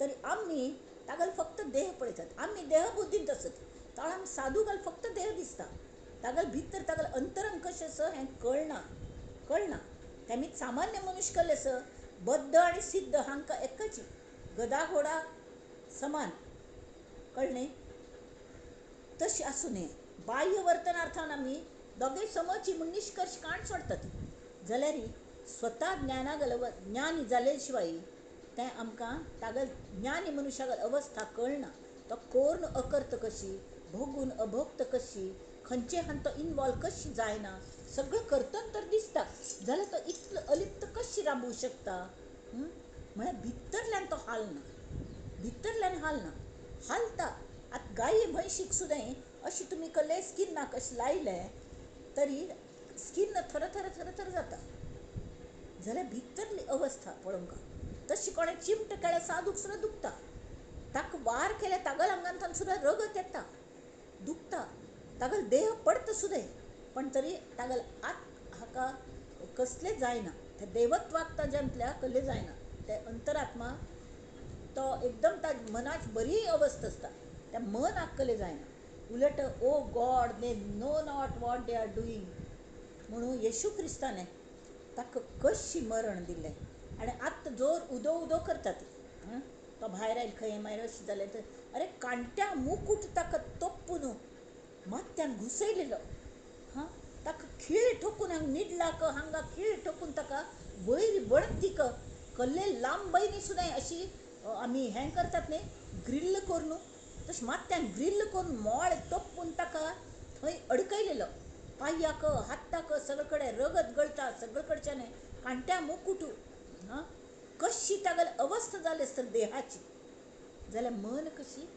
तरी आमी तागेलो फक्त देह पळयतात, आमी देहबुद्धींत आसती, तावळ आमी साधू घाल फक्त देह दिसता, तागेलो भितर तागेलो अंतरंग कशें आसा हें कळना, कळना. तेमी सामान्य मनुष्य कसले आसा, बद्ध आनी सिद्ध हांकां एकच, गदा घोडा समान, कळ्ळें? तशें आसूं नये. बाह्य वर्तनार्थान आमी दोगेय समची म्हूण निश्कर्श काण सोडतात, जाल्यार स्वता ज्ञाना गल ज्ञानी जाले शिवाय तें आमकां तागेल ज्ञानी मनुष्यागल अवस्था कळना. तो कोर्ण अकर्त कशी, भोगून अभोक्त कशी, खंयचे हान तो इनवॉल्व कशी जायना, सगळें करतन तर दिसता, जाल्यार तो इतलो अलिप्त कशी राबूं शकता? म्हळ्यार भितरल्यान तो हालना, भितरल्यान हालना, हालता. आतां गाये म्हशीक सुद्दां अशी तुमी कसले स्किनाक अशें लायलें तरी स्किन थरथर थरथर जाता, जाल्यार भितरली अवस्था पळोवंक तशी कोणें चिमट केल्यार साधूक सुद्दां दुखता, ताका वार केल्यार तागेल्या आंगांतल्यान सुद्दां रगत येता, दुखता, तागेलो देह पडटा सुद्दां, पण तरी तागेलो आत हाका कसलें जायना, त्या देवत्वाक ताज्यांतल्या कसलें जायना, ते अंतरात्मा तो एकदम त्या मनाची बरी अवस्था आसता, त्या मनाक कसलें जायना. उलट O God they know not what they are doing म्हणून येशू क्रिस्ताने ताका कशी मरण दिलें. आनी आतां जोर उदो उदो करतात, तो भायर आयल खंय मागीर अशें जालें तर अरे कांट्या मुकूट ताका तोप्पून मातून माथ्यान घुसयलेलो, हां, ताका खीळ ठोकून हांगा निडलाक हांगा खीळ ठोकून ताका वयर वणतीक कल्ले लांबयनी सुद्दां अशी आमी हें करतात न्ही ग्रिल्ल करून, तशें माथ्यान ग्रिल्ल करून मोळ तोपून ताका थंय अडकयलेलो. पांयाक हाताक सगळे कडेन रगत गळटा, सगळे कडच्यान कांट्या मुकुटू, हां, कशी तागेली अवस्था जाली आसतली देहाची. जाल्यार मन कशी,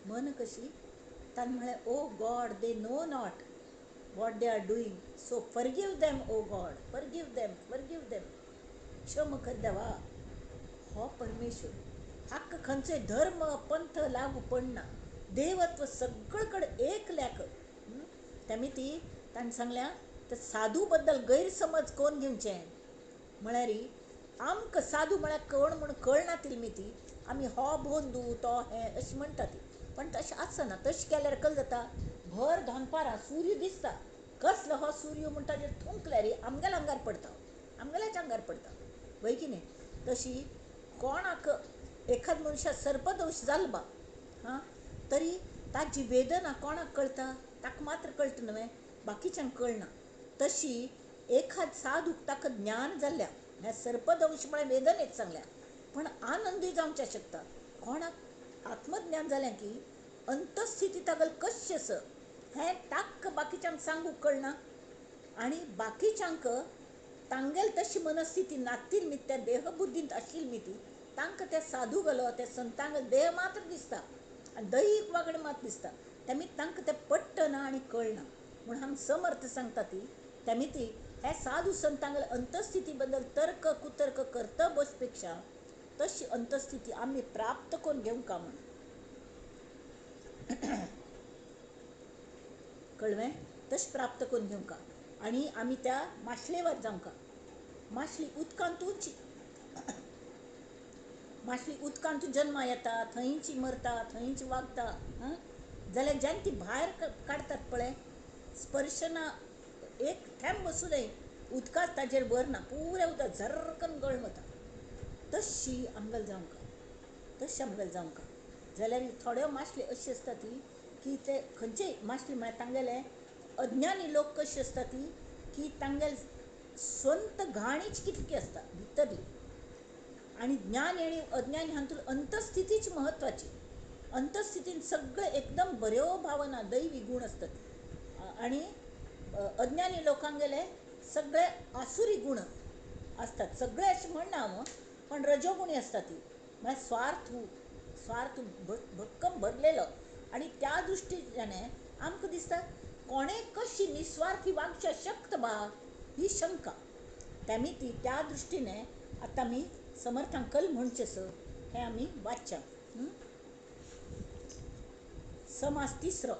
मन कशी. ताणें म्हळें, O God, they know not what they are doing, so forgive them O God, forgive them, forgive them. क्षम कर देवा. हो परमेश्वर. हाका खंयचोय धर्म पंथ लागू पडना, देवत्व सगळे कडेन एकल्याक. तेमी ती ताणें सांगल्या तर साधू बद्दल गैरसमज कोण घेवचें म्हळ्यार आमकां साधू म्हळ्यार कोण म्हूण कळना ती ती आमी हो बंधू तो हें अशें म्हणटा ती, पण तशें आसना. तशें केल्यार कल जाता, भर दनपारां सूर्य दिसता, कसलो हो सूर्य म्हूण ताजेर थुंकल्यार आमगेल्या आंगार पडटा, आमगेल्याच आंगार पडटा, वय की न्ही. तशी कोणाक एखाद मनशाक सर्पदोश जालो बा, हां, तरी ताजी वेदना कोणाक कळटा, ताका मात्र कळटा न्हय, बाकीच्यांक कळना. तशी एखाद साधूक ताका ज्ञान जाल्ल्या ह्या सर्पदंश म्हळ्यार वेदनेच सांगल्या, पण आनंदूय जावंक शकता. कोणाक आत्मज्ञान जालें की अंतस्थिती तागेली कशी आसा हें ताका बाकीच्यांक सांगूंक कळना, आनी बाकीच्यांक तांगेल तशी मनस्थिती नातील मी त्या देहबुद्धींत आशिल्ली मी ती तांकां त्या साधू गेलो त्या संतांक देह मात्र दिसता आनी दैहीक वागणें मात दिसता, तेमी तांकां तें पट्टना आनी कळना. म्हूण हांगा समर्थ सांगता ती तेमी ती ह्या साधू संतांगेले अंतस्थिती बद्दल तर्क कुतर्क करता बसपेक्षा तशी अंतस्थिती आमी प्राप्त करून घेवंक म्हूण कळवें, तशें प्राप्त करून घेवंक. आनी आमी त्या माशलेवर जावंक. माशली उदकांतूच, माशली उदकांत जन्मा येता, थंयची मरता, थंयच वागता. हां, जाल्यार जेन्ना ती भायर काडटात पळय, स्पर्शना एक थेंब बसूं नये उदकाच ताजेर भरना, पुरें उदक झर्रकन गळून वता. तशी आमगेल जावंक, तशी आमगेल जावंक. जाल्यार थोड्यो मासल्यो अशी आसता ती की ते खंयचेय मासली म्हळ्यार तांगेले अज्ञानी लोक कशी आसता ती की तांगेल स्वंत घाणीच कितकी आसता भितरली, आनी ज्ञान आनी अज्ञानी हातूंत अंतस्थितीच म्हत्वाची. अंतस्थितीन सगळे एकदम बऱ्यो भावना दैवी गूण आसतात, आनी अज्ञानी लोकांगेले सगळे आसुरी गूण आसतात. सगळे अशें म्हणना हांव, पण रजोगुणी आसता ती, म्हळ्यार स्वार्थ, स्वार्थ भक्कम भरलेलो. आनी त्या दृश्टीने आमकां दिसता कोणें कशी निस्वार्थी वागच्या शक्त बा ही शंका. तेमी ती त्या दृश्टीने आतां आमी समर्थांक कल म्हणचें सर हें आमी वाचच्या. समास तिसरो,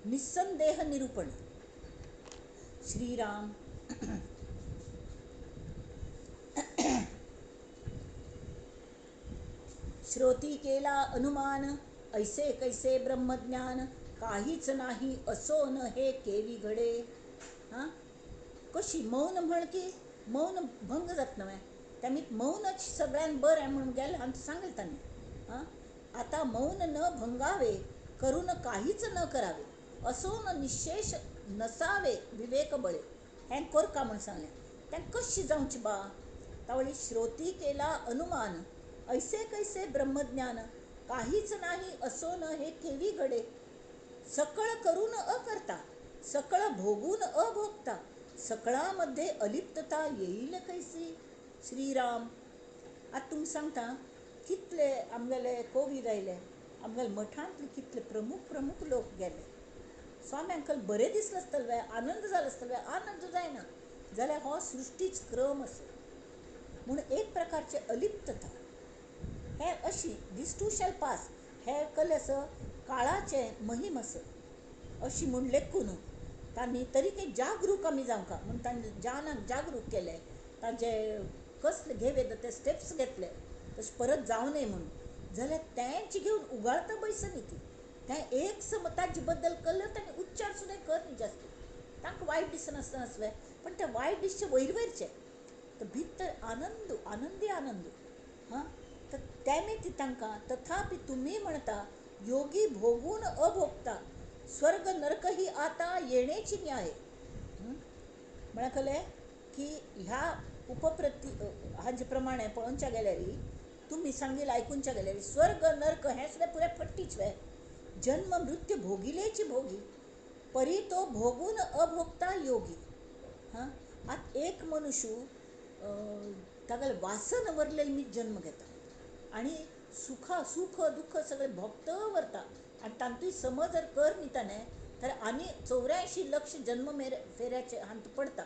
निस्संदेह निरूपण. श्रीराम श्रोती केला अनुमान, ऐसे कैसे ब्रह्मज्ञान, काहीच नाही असो न हे केवी घडे. हां, कशी मौन म्हण की मौन भंग जात नव्हे, त्यामी मौनच सगळ्यांत बरें म्हणून गेलें आमकां सांगलें तांणी. हां, आता मौन न भंगावे, करून काहीच न करावे, असो न निशेष नसावे विवेक बळे, हें करका म्हूण सांगलें. तें कशी जावची बा? तावळी श्रोती केला अनुमान, ऐसे कैसे ब्रह्मज्ञान, काहीच नाही असो न हे केवी घडे. सकळ करून अकर्ता, सकळ भोगून अभोगता, सकळामध्ये अलिप्तता येईल कैसी. श्रीराम. आतां तुमकां सांगता कितले आमगेले कोवीड आयले, आमगेले मठांतले कितले प्रमुख प्रमुख लोक गेले. स्वामी अंकल बरें दिसलें आसतलें, आनंद जालो आसतलो, आनंद जायना जाल्यार हो सृश्टीच क्रम आसा म्हूण एक प्रकारचे अलिप्तता हे अशी दीस टू शॅल पास हे कल आसा काळाचे महिम आसा अशी म्हूण लेखून तांणी तरी ते जागरूक आमी जावंक म्हूण तांणी जानाक जागरूक केलें, तांचे कसले घेवे ते स्टेप्स घेतले तशें परत जावं नये म्हणून. जाल्यार तेंच घेवन उगाळता बैसनी ती तें एक सम ताजे बद्दल कल्ले तांणी उच्चार सुद्दां कर न्ही जास्त, तांकां वायट दिसनासतना आसलें पण तें वायट दिसचें वयर वयरचें तर भितर आनंद आनंदी आनंद. हां, तर तेमी ती तांकां तथापि तुमी म्हणता योगी भोगून अभोगता स्वर्ग नरक ही आता येणेची न्याय. म्हळ्यार कळ्ळें की ह्या उपप्रती हाजे प्रमाणे पळोवच्या गेल्यार तुमी सांगील आयकुच्या गेल्यार स्वर्ग नरक हें सुद्दां पुराय फट्टीच वे. जन्म मृत्यू भोगिलेची भोगी परी तो भोगून अभोगता योगी. हां, आतां एक मनुष्य तागेले वासन वरलेले मी जन्म घेता आनी सुखा सुख दुःख सगळें भोगत व्हरता आनी तातूंत समज जर कर न्ही ताणें तर आनी 84 लक्ष जन्म फेऱ्याचे हांत पडता.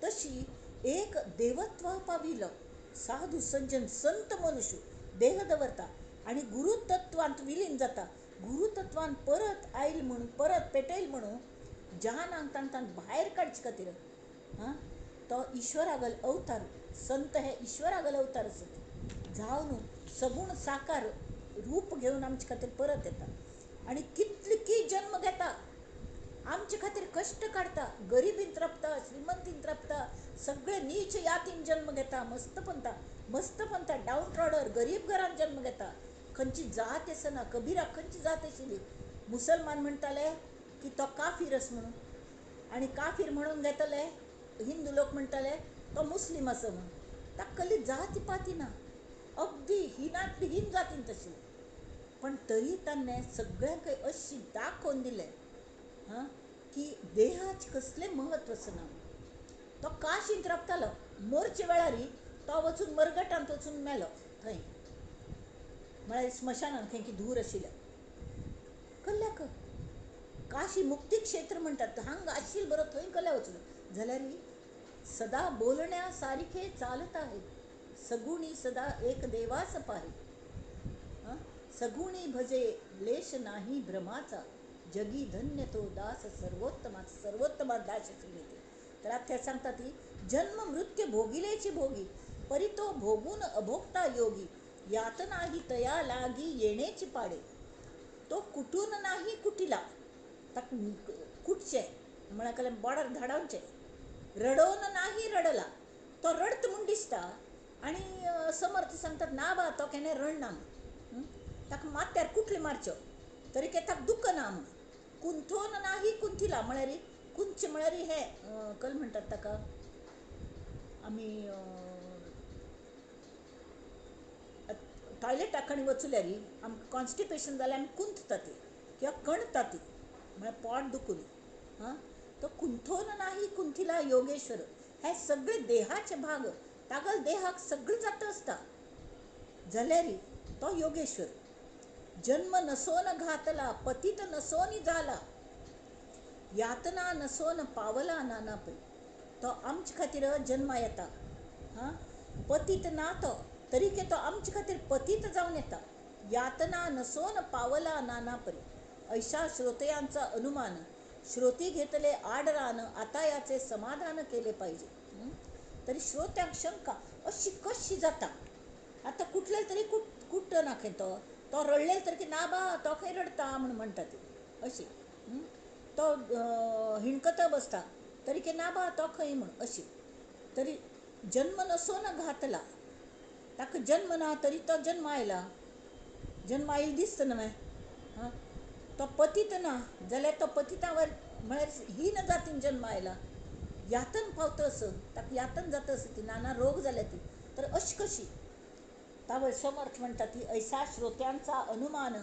तशी एक देवत्वा पाविलो साधू सज्जन संत मनुष्य देह दवरता आनी गुरुतत्वांत विलीन जाता. गुरुतत्वान परत आयल म्हणून परत पेटयल म्हणून जहानांक तांकां भायर काडचे खातीर हां तो ईश्वरागल अवतार, संत हे ईश्वरागल अवतार आसत जावन सगूण साकार रूप घेवन आमचे खातीर परत येता आनी कितले की जन्म घेता, आमचे खातीर कश्ट काडटा, गरिबींत राबता, श्रीमंतींत राबता, सगळे नीच यातीन जन्म घेता, मस्तपंता मस्तपंता डावन ट्रॉडर गरीब घरान जन्म घेता. खंयची जात आसना, कबीरा खंयची जात आशिल्ली. मुसलमान म्हणटाले की तो काफीर आसा म्हणून आनी काफीर म्हणून घेतले हिंदू लोक म्हणटाले तो मुस्लीम आसा म्हणून. ताका कसली जाती पाती ना, अगदी हिनांतली हीन जातीन तशी. पण तरी ताणें सगळ्यांक अशी दाखोवन दिलें हां की देहाचें कसलें म्हत्व आसना. तो काशींत राबतालो, मोरचे वेळार तो वचून मरगटांत वचून मेलो थंय, म्हळ्यार स्मशानान खंय की धूर आशिल्ल्या कल्ल्याक. काशी मुक्ती क्षेत्र म्हणटात, हांगा आशिल्लो बरो थंय कल्ल्या वचून जाल्यार सदा बोलण्या सारखे चालत आहे सगुणी सदा एक देवास पाहे. सगुणी भजे लेश नाही भ्रमाचा जगी धन्य तो दास सर्वोत्तमाचा. सर्वोत्तमा दास आशिल्ली ती. तर आतां सांगता ती जन्म मृत्यू भोगिलेची भोगी परी तो भोगून अभोगता योगी यातना ही तया लागी येणेची पाडे. तो कुटून नाही कुटिला, ताका कुटचें म्हळ्यार कसलें बॉर्डर धाडावचें. रडोवन नाही रडला, तो रडत म्हूण दिसता आनी समर्थ सांगतात ना बा तो केन्ना रडना म्हूण, ताका माथ्यार कुटल्यो मारच्यो तरी के ताका दुखना म्हूण. कुंथोन नाही कुंथिला म्हळ्यार कुंचें म्हळ्यार हें कल म्हणटात ताका आमी टॉयलेटाक आनी वचल्यार आमकां कॉन्स्टिपेशन जाल्यार आमी कुंथता ती किंवा कणता ती म्हळ्यार पोट दुखून. हां, तो कुंथोन नाही कुंथिला योगेश्वर. हे सगळे देहाचे भाग, तागल देहाक सगळें जाता आसता जाल्यार तो योगेश्वर. जन्म नसोन घातला पतित नसोनी जाला यातना नसोन पावला नाना परी. तो आमचे खातीर जन्मा येता, हां, पतित ना तो तरी के तो आमचे खातीर पतित जावन येता. यातना नसोन पावला नाना परी ऐशा श्रोतयांचा अनुमान श्रोती घेतले आडरान आता याचे समाधान केले पाहिजे. तरी श्रोत्यांक शंका अशी कशी जाता. आतां कुठले तरी कुट्ट ना खंय तो तो रडले तर की ना बा तो खंय रडता म्हूण म्हणटा ती अशी. तो हिणकत बसता तरी की ना बा तो खंय म्हूण अशी. तरी जन्म नसो ना घातला, ताका जन्म ना तरी तो जन्म आयला, जन्म आयिल्लो दिसता न्हय. हां, तो पतित ना जाल्यार तो पतितावर म्हळ्यार हीन जातीन जन्म आयला, यातन पावता असो ताका यातन जाता आसत ती नाना रोग जाल्या ती तर अशी कशी. तावळ समर्थ म्हणटा ती ऐसा श्रोत्यांचा अनुमान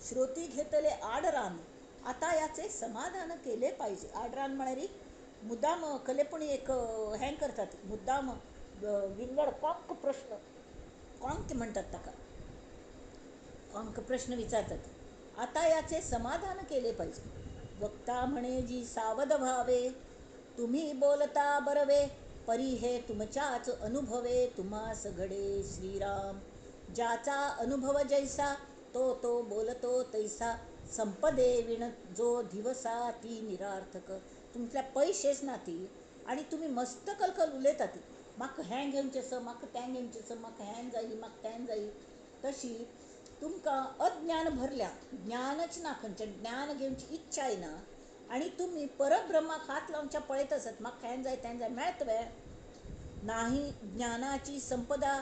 श्रोती घेतले आडरान आता याचे समाधान केले पाहिजे. आडरान म्हळ्यार मुद्दाम कलेपणी एक हें करतात, मुद्दाम विंगड कॉंक प्रश्न, कॉंक म्हणटात ताका, कॉंक प्रश्न विचारतात. आता याचे समाधान केले पाहिजे. वक्ता म्हणे जी सावध व्हावे तुम्ही बोलता बरवे परी हे तुमच्याच अनुभवे तुम्हास घडे श्रीराम. ज्याचा अनुभव जैसा तो तो बोलतो तैसा संपदे विण जो दिवसा ती निरार्थक. तुमच्या पैशेच ना ती आनी तुमी मस्त कलकल उलयता ती म्हाका हें घेवचें आसा म्हाका तें घेवचें आसा म्हाका हें जायी म्हाका तें जायी. तशी तुमकां अज्ञान भरल्या, ज्ञानच ना, खंयचें ज्ञान घेवची इच्छाय ना आनी तुमी परब्रह्माक हात लावच्या पळयत आसत म्हाका हें जाय तें जाय मेळत वे नाही. ज्ञानाची संपदा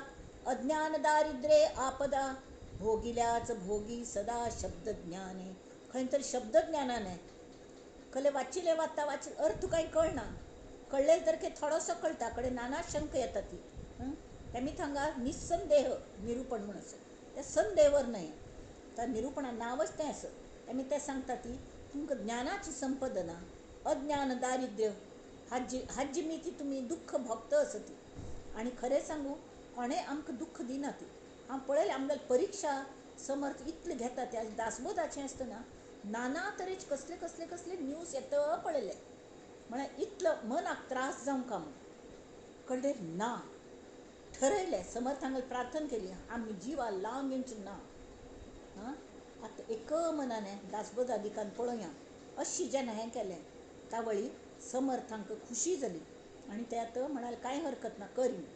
अज्ञान दारिद्रे आपदा भोगिल्याच भोगी सदा शब्द ज्ञाने. खंय तरी शब्दज्ञानाने कले वाचिले वाचता वाच अर्थ कांय कळना, कळ्ळे तर की थोडोसो कळटा, कडे नाना शंक येता ती. तेमी थांगा निसंदेह निरूपण म्हूण आसा, तें संदेहवर न्हय, त्या निरूपणा नांवच तें आसा. तेमी तें सांगता ती तुमकां ज्ञानाची संपदा ना, अज्ञान दारिद्र्य हाजी मिती तुमी दुख्ख भोगता आसा ती. आनी खरें सांगू कोणें आमकां दुख्ख दिना ती. हांव पळयलें आमगेली परिक्षा समर्थ इतले घेता त्या दासबोधाचें आसतना नाना तरेचे कसले कसले कसले न्यूज येता पळयले, म्हळ्यार इतलो मनाक त्रास जावंक म्हूण कळ्ळें ना. ठरयलें समर्थांक प्रार्थना केली आमी जिवा लावन घेवचें ना. हां आतां एक मनाने दासबोधादिकान पळोवया अशी जेन्ना हें केलें तावळी समर्थांक खुशी जाली आनी ते आतां म्हणाले कांय हरकत ना करी.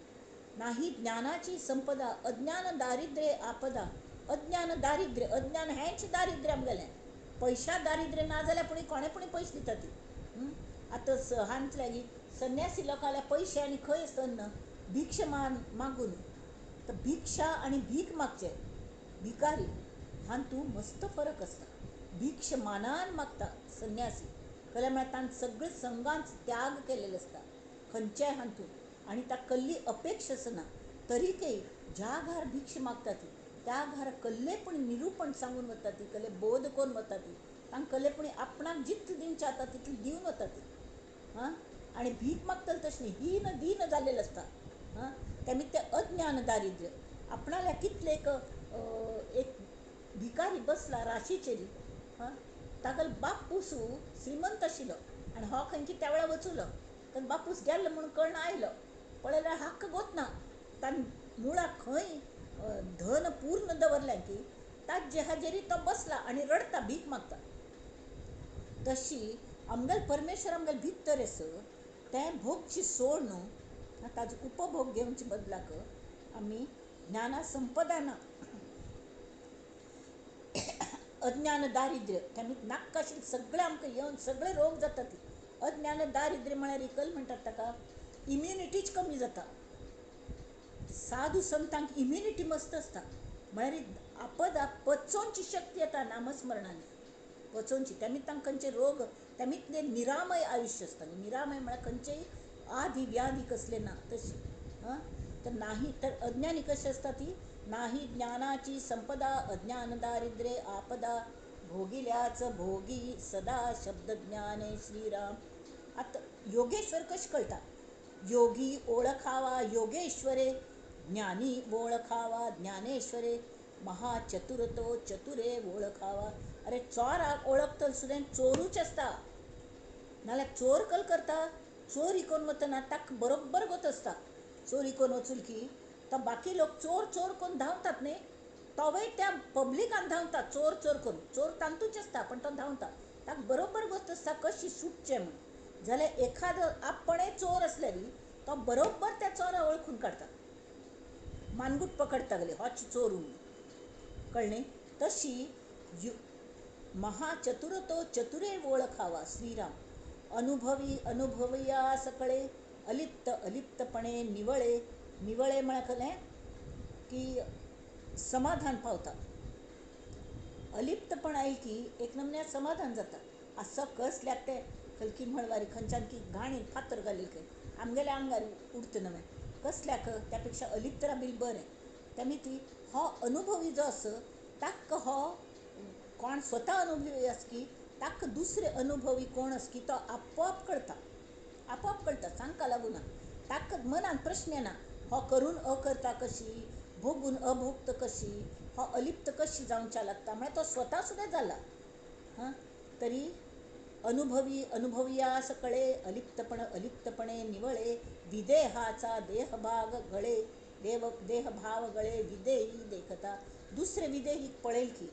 नाही ज्ञानाची संपदा अज्ञान दारिद्र्य आपदा. अज्ञान दारिद्र्य, अज्ञान हेंच दारिद्र्य आमगेलें. पयशा दारिद्र्य ना जाल्यार पुणी कोणे पुणी पयशे दिता ती. आतां हांच लागीं संन्यासी लोकांल्या पयशे आनी खंय आसतना भिक्षा मागून, तर भिक्षा आनी भीक मागचे भिकारी हातूंत मस्त फरक आसता. भिक्षा मानान मागता संन्यासी, कले म्हळ्यार तांणी सगळे संघांत त्याग केलेलो आसता खंयच्याय हातूंत, आनी ताका कसली अपेक्षा आसना. तरीकय ज्या घार भिक्षा मागता ती त्या घार कल्ले पूण निरूपण सांगून वता ती, कल्ले बोध करून वता ती, तांकां कल्ले पूण आपणाक जितलें दिवचें जाता तितलें दिवन वता ती. हां आनी भीक मागतले तशें न्ही, हीन दीन जाल्लेलें आसता. हां तेमी तें अज्ञान दारिद्र्य आपणाल्या कितले एक भिकारी बसला राशीचेर, हां तागेलो बापूस श्रीमंत आशिल्लो आनी हो खंयची त्या वेळार वचुलो, तर बापूस गेलो म्हूण कळना आयलो, पळयल्यार हक्क गोतना ताणें मुळाक खंय धन पूर्ण दवरलें की ताजे हाजेरी तो बसला आनी रडटा भीक मागता. तशी आमगेल परमेश्वर आमगेल भितर आसा तें भोगची सोड न्हू, ताजो उपभोग घेवचे बदलाक आमी ज्ञाना संपदा ना. अज्ञान दारिद्र्य तेमी नाका आशिल्लें सगळें आमकां येवन सगळे रोग जाता ती. अज्ञान दारिद्र्य म्हळ्यार इकल म्हणटात ताका इम्युनिटीच कमी जाता. साधू संतांक इम्युनिटी मस्त आसता, म्हळ्यार आपदा पचोवची शक्ती येता नामस्मरणान पचोवची. तेमी तांकां खंयचे रोग तेमी निरामय आयुश्य आसता. निरामय म्हळ्यार खंयचेय आदी व्याधी कसले ना तशी. हां तर नाही तर अज्ञानी कशी आसता ती, नाही ज्ञानाची संपदा अज्ञान दारिद्र्य आपदा भोगिल्याच भोगी सदा शब्दज्ञाने श्रीराम. आतां योगेश्वर कशें कळटा, योगी ओळखावा योगेश्वरे, ज्ञानी ओळखावा ज्ञानेश्वरे, महाचतुर तो चतुरे ओळखावा. अरे चोराक ओळखतलो सुद्दां चोरूच आसता, नाल्यार चोर कल करता, चोरी करून वतना ताका बरोबर गोत आसता. चोरी करून वचूल की तो बाकी लोक चोर चोर करून धांवतात न्ही, तोवय त्या पब्लिकान धांवता चोर चोर करून. चोर तांतूच आसता पण तो धांवता, ताका बरोबर गोत आसता कशी सुटचें म्हूण. जाल्यार एखादो आपणें चोर आसल्यार तो बरोबर त्या चोरा वळखून काडटा, मानगूट पकडटा गेले होच चोर म्हणून, कळ्ळें. तशी महाचतुर तो चतुरे वळखावा श्रीराम. अनुभवी अनुभवया सकळे अलिप्त अलिप्तपणे निवळे. निवळे म्हळ्यार कळ्ळें की समाधान पावता. अलिप्तपण आयल की एक नमन्या समाधान जाता. असो कसल्याक ते खलकी म्हणवारी खंयच्यान की घाणीन फातर घालील खंय आमगेल्या आंगार उरता नवें कसल्याक, त्या पेक्षा अलिप्त राबिल बरें. तेमी ती हो अनुभवी जो आसा ताका हो कोण स्वता अनुभवी आसा की ताका दुसरे अनुभवी कोण आसा की तो आपोआप कळटा, आपोआप कळटा, सांगका लागूना. ताका मनान प्रश्न येना हो करून अकर्ता कशी, भोगून अभोक्त कशी, हो अलिप्त कशी जावच्या लागता, म्हळ्यार तो स्वता सुद्दां जाला. हां तरी अनुभवी अनुभविया सकळे अलिप्तपण अलिप्तपणे निवळे, विदेहाचा देहभाग गळे देव देहभाव गळे विदेही देखता. दुसरे विदेही पळयल की,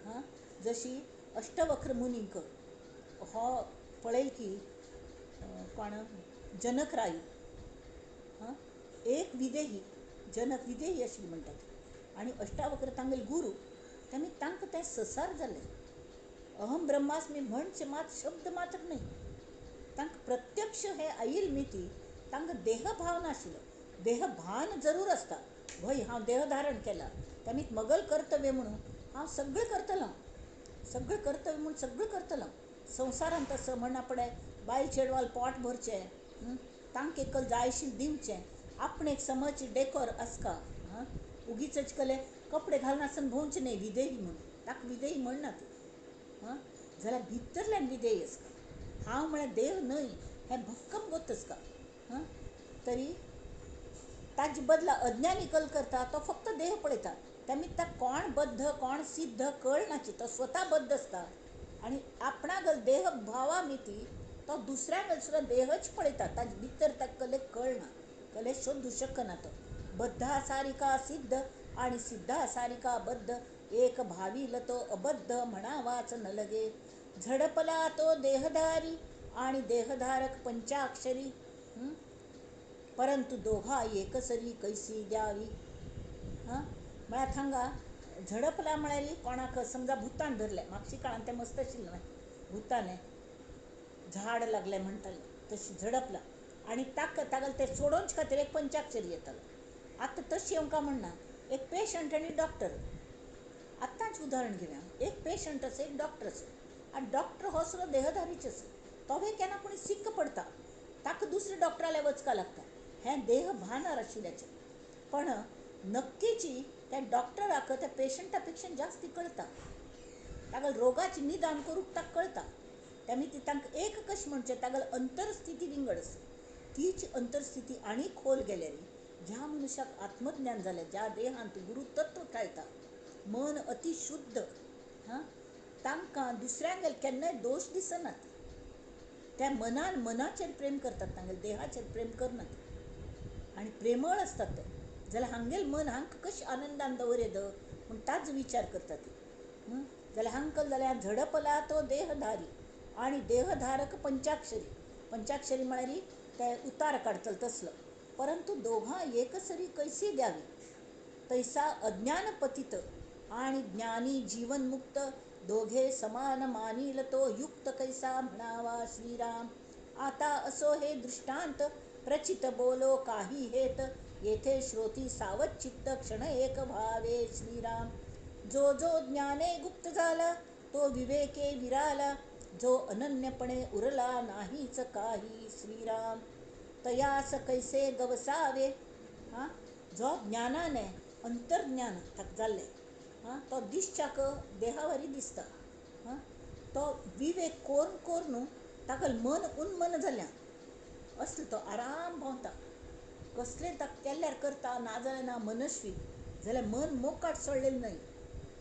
हां जशी अष्टवक्र मुनींक हो पळयल की कोण जनक रायू, हां एक विदेही जनक विदेही अशी म्हणटात आनी अष्टावक्र तांगेले गुरू, तेमी तांकां तें ससार जालें. अहम ब्रह्मास्मी म्हणचे मात शब्द मात्र न्हय, तांकां प्रत्यक्ष हे आयल मिती तांकां देहभाव नाशिल्लो. देहभान जरूर आसता, भय हांव देह धारण केला तेमी मगल कर्तव्य म्हणून हांव सगळें करतलो, सगळें कर्तव्य म्हूण सगळें करतलो. संवसारांत तसो म्हणना पडे बायल चेडवाल पोट भरचें, तांकां एकल जायशील दिवचें, आपणें एक समज डेकोर आसका. उगीच कले कपडे घालनासतना भोंवचें न्हय विदेही म्हूण, ताका विदेही म्हणनात. जाल्यार भितरल्यान विदेही आसका. हांव म्हळ्यार देह न्हय हें भक्कम गोत आसका. तरी ताजे बदला अज्ञानी कल करता तो फक्त देह पळयता. तेमी ताका कोण बद्ध कोण सिद्ध कळनाची, तो स्वता बद्ध आसता आनी आपणागल देह भावा मिती तो दुसऱ्यांगल सुद्दां देहच पळयता. ताजे भितर ताका कले कळना, कले शोधू शकना. तो बद्धा सारिका सिद्ध आणि सिद्धा सारिका बद्ध, एक भावील तो अबद्ध म्हणावाच न लगे. झडपला तो देहधारी आणि देहधारक पंचाक्षरी, परंतु दोघा एकसरी कैसी द्यावी. हां म्हळ्यार थांगा झडपला म्हळ्यार कोणाक समजा भुतान धरलें. मागशी काळान तें मस्त आशिल्लें, भुतान झाड लागलें म्हणटालें तशी झडपला आनी ताका तागेलें तें सोडोवचे खातीर एक पंचाक्षरी येतालो. आतां तशी आमकां म्हणना, एक पेशंट आनी डॉक्टर. आतांच उदाहरण घेवया, एक पेशंट आसा एक डॉक्टर आसा आनी डॉक्टर हो सुद्दां देहधारीच आसा. तोवे केन्ना कोणी सिक्क पडता, ताका दुसऱ्या डॉक्टराल्या वचपाक लागता. हें देह भानार आशिल्ल्याचें. पण नक्कीची त्या डॉक्टराक त्या पेशंटा पेक्षा जास्ती कळटा, तागेले रोगाचें निदान करूंक ताका कळटा. तेमी ती तांकां एक कशें म्हणचें, तागेली अंतरस्थिती विंगड आसा. तीच अंतरस्थिती आनी खोल गेल्यार ज्या मनशाक आत्मज्ञान जालें, ज्या देहांत गुरुतत्व खेळटा, मन अतिशुद्ध, हां तांकां दुसऱ्यांगेर केन्नाय दोश दिसनात. त्या मनान मनाचेर प्रेम करतात, तांगेले देहाचेर प्रेम करनात आनी प्रेमळ आसतात ते. जाल्यार हांगेल मन हांकां कशें आनंदान दवरयत म्हूण ताच विचार करतात ते. जाल्यार हांकां जाल्यार झडपला तो देहधारी आनी देहधारक पंचाक्षरी. पंचाक्षरी म्हळ्यार ते उतार काडतले तसलो. परंतु दोघां एकसरी कैसी द्यावी. तैसा अज्ञानपतित आणि ज्ञानी जीवनमुक्त दोघे समान मानिल तो युक्त कैसा म्हणावा. श्रीराम आता असो हे दृष्टांत प्रचित बोलो काही हेत, येथे श्रोती सावचित्त क्षण एक भावे. श्रीराम जो जो ज्ञाने गुप्त झाला तो विवेके विराला, जो अनन्यपणे उरला नाहीच काही. श्रीराम तयास कैसे गवसावे. हां जो ज्ञानाने अंतर्ज्ञान ताका जाल्लें, हां तो दिसच्याक देहावरी दिसता. हां तो विवेक कोरून कोरून ताका मन उन्मन जाल्यां असलो तो आराम भोंवता. कसलें ताका केल्यार करता, नाजाल्यार ना मनस्वी जाल्यार मन मोकाट सोडलेलें न्हय.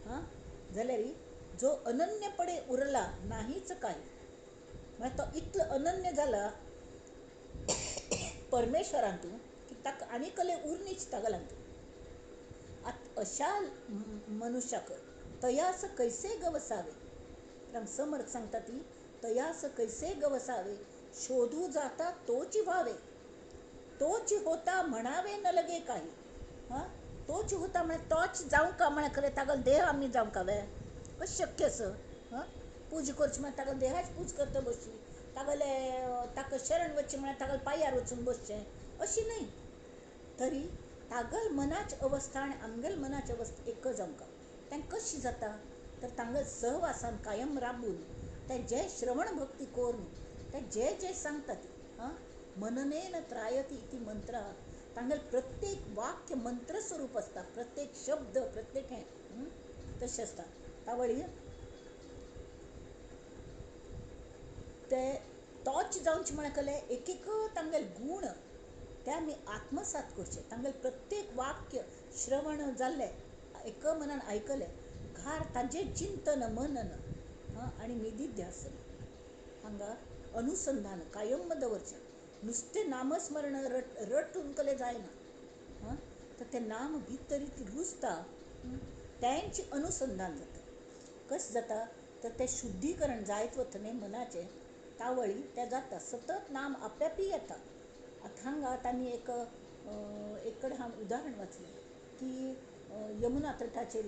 हां जाल्यार जो अनन्यपणे उरला नाहीच काही, म्हळ्यार तो इतलो अनन्य जाला परमेश्वरांतू की ताका आनी कले उरनीच तागेल्यांतू. आतां अशा मनुष्याक तयास कैसे गवसावे. तर समर्थ सांगता ती तयास कैसे गवसावे, शोधू जाता तोच व्हावे, तोच होता म्हणावे न लगे काही. हां तोच होता म्हळ्यार तोच जावंक का म्हळ्यार खरें तागेलो देह आमी जावंक वे कशें शक्य आसा. हां पूजा करची म्हळ्यार तागेलो देहाच पूज करता बसची, तागेले ताका शरण वचचें म्हळ्यार तागेले पांयार वचून बसचें अशी न्हय. तरी तागल मनाची अवस्था आनी आमगेल मनाची अवस्था एक जावंक तांकां कशी जाता तर तांगेल सहवासान कायम राबून ते जे श्रवण भक्ती करून ते जे जे सांगतात, हां मननेन त्रायती इति मंत्र, तांगेल प्रत्येक वाक्य मंत्रस्वरूप आसता, प्रत्येक शब्द प्रत्येक हें तशें आसता. तावळी ते तोच जावचें म्हळ्यार कले एक एक तांगेल गूण ते आमी आत्मसात करचे. तांगेल प्रत्येक वाक्य श्रवण जाल्लें एक मनान आयकलें घार ताजें चिंतन मनन आनी निदिध्यासन हांगा अनुसंधान कायम दवरचें. नुस्तें नामस्मरण रटून कले जायना. हां तर तें नाम भितर रुजता तेंच अनुसंधान जाता. कशें जाता तर तें शुद्धीकरण जायत वता न्हय मनाचें, तावळी तें जाता सतत नाम आपआपी येता. आतां हांगा तांणी एक एक कडेन हांवें उदाहरण वाचलें की यमुना तटाचेर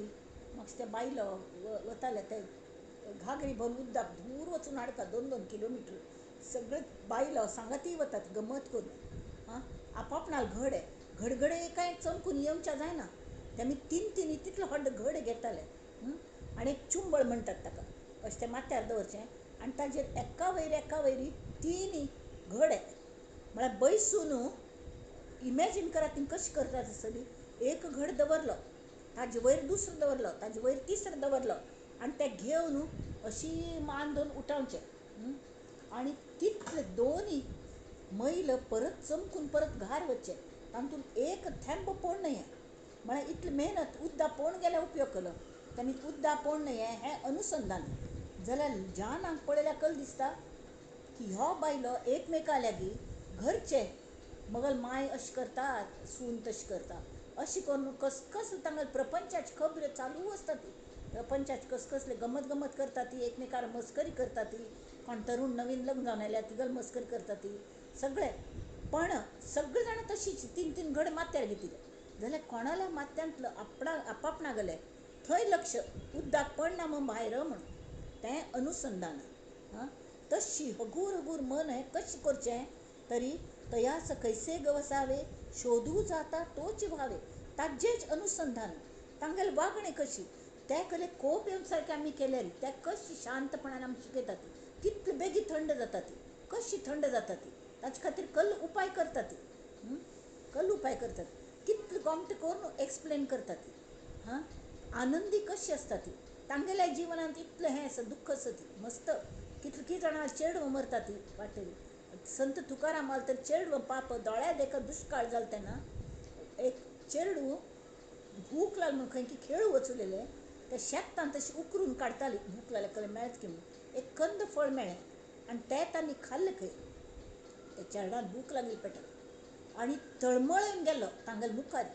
म्हाका ते बायलो वताले ते घागरी भरून उदक दूर वचून हाडटा, 2-2 किलोमिटर सगळे बायलो सांगाती वतात गमत करून. हां आपापणाल घडे घडघडे कांय चमकून येवच्या जायना, ते आमी 3-3 तितलो व्हड घड घेताले आनी एक चुंबळ म्हणटात ताका, अशें तें माथ्यार दवरचें आनी ताजेर एका वयर एका वयरी 3 घडे म्हळ्यार बैसून इमेजीन करात ती कशी करतात आसतली. एक घड दवरलो, ताजे वयर दुसरो दवरलो, ताजे वयर तिसरो दवरलो आनी ते घेवन अशी मान धरून उठावचें आनी तितले 2 मैल परत चमकून परत घार वचचें. तातूंत एक थेंब पोण न्हय. म्हळ्यार इतली मेहनत उद्दा पोण गेल्यार उपयोग केलो तांणी. उद्दा पोण न्हय हें अनुसंधान. जाल्यार जानाक पळयल्यार कल दिसता की ह्यो बायलो एकमेका लागीं घरचे मगल माय अशें करता, सून तशें करता, अशें करून कसकस तांकां प्रपंचाची खबऱ्यो चालू आसता. ती प्रपंचाची कसकसले गमत गमत करता ती, एकमेकार मस्करी करता ती, कोण तरुण नवीन लग्न जावन आयल्या तिगल मस्करी करता ती सगळे. पण सगळे जाणां तशीच 3-3 घड माथ्यार घेतिल्ले जाल्यार कोणाल्या माथ्यांतलो आपणा आपापणा गेले थंय लक्ष उद्दाक पडना म्हूण भायर म्हणून तें अनुसंधान. हां, तशी हगूर हगूर मन हें कशें करचें तरी तयास कैसे गवसावे शोधू जाता तोच व्हावे. ताजेच अनुसंधान. तांगेले वागणें कशी त्या कले कोप येवन सारकें आमी केल्यार त्या कशी शांतपणान आमी शिकयतात, कितले बेगीन थंड जाता ती, कशी थंड जाता ती, ताचे खातीर कल उपाय करता ती, कल उपाय करतात, कितले गोमटे करून एक्सप्लेन करता ती. हां, आनंदी कशी आसता ती, तांगेल्या जिवनांत इतलें हें आसा दुख्ख आसा ती मस्त. कितले कितें जाणां चेडवां मरता ती वाटेर. संत तुकारामाल तर चेडवां पाप दोळ्या देखा दुश्काळ जालो तेन्ना एक चेडूं भूक लागली म्हणून खंय की खेळू वचलेले त्या शेतान तशी उकरून काडताली, भूक लागल्या कडेन मेळत की म्हणून एक कंद फळ मेळ्ळें आनी तें तांणी खाल्लें खंय. त्या चेरडान भूक लागली पेटत आनी तळमळून गेलो तांगेले मुखार